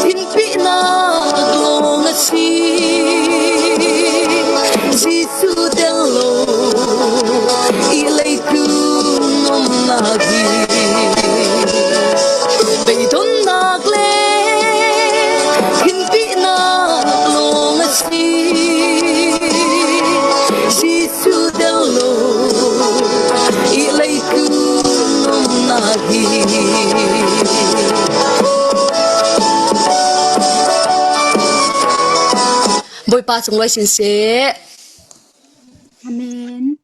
thinpinak lawng a si. Jesuh tel lo i leitung nomnak hi. Beidonnak le thinpinak lawng a si. Jesuh tel lo i leitung nomnak hi. Bawipa sunglawi sin seh. Amen.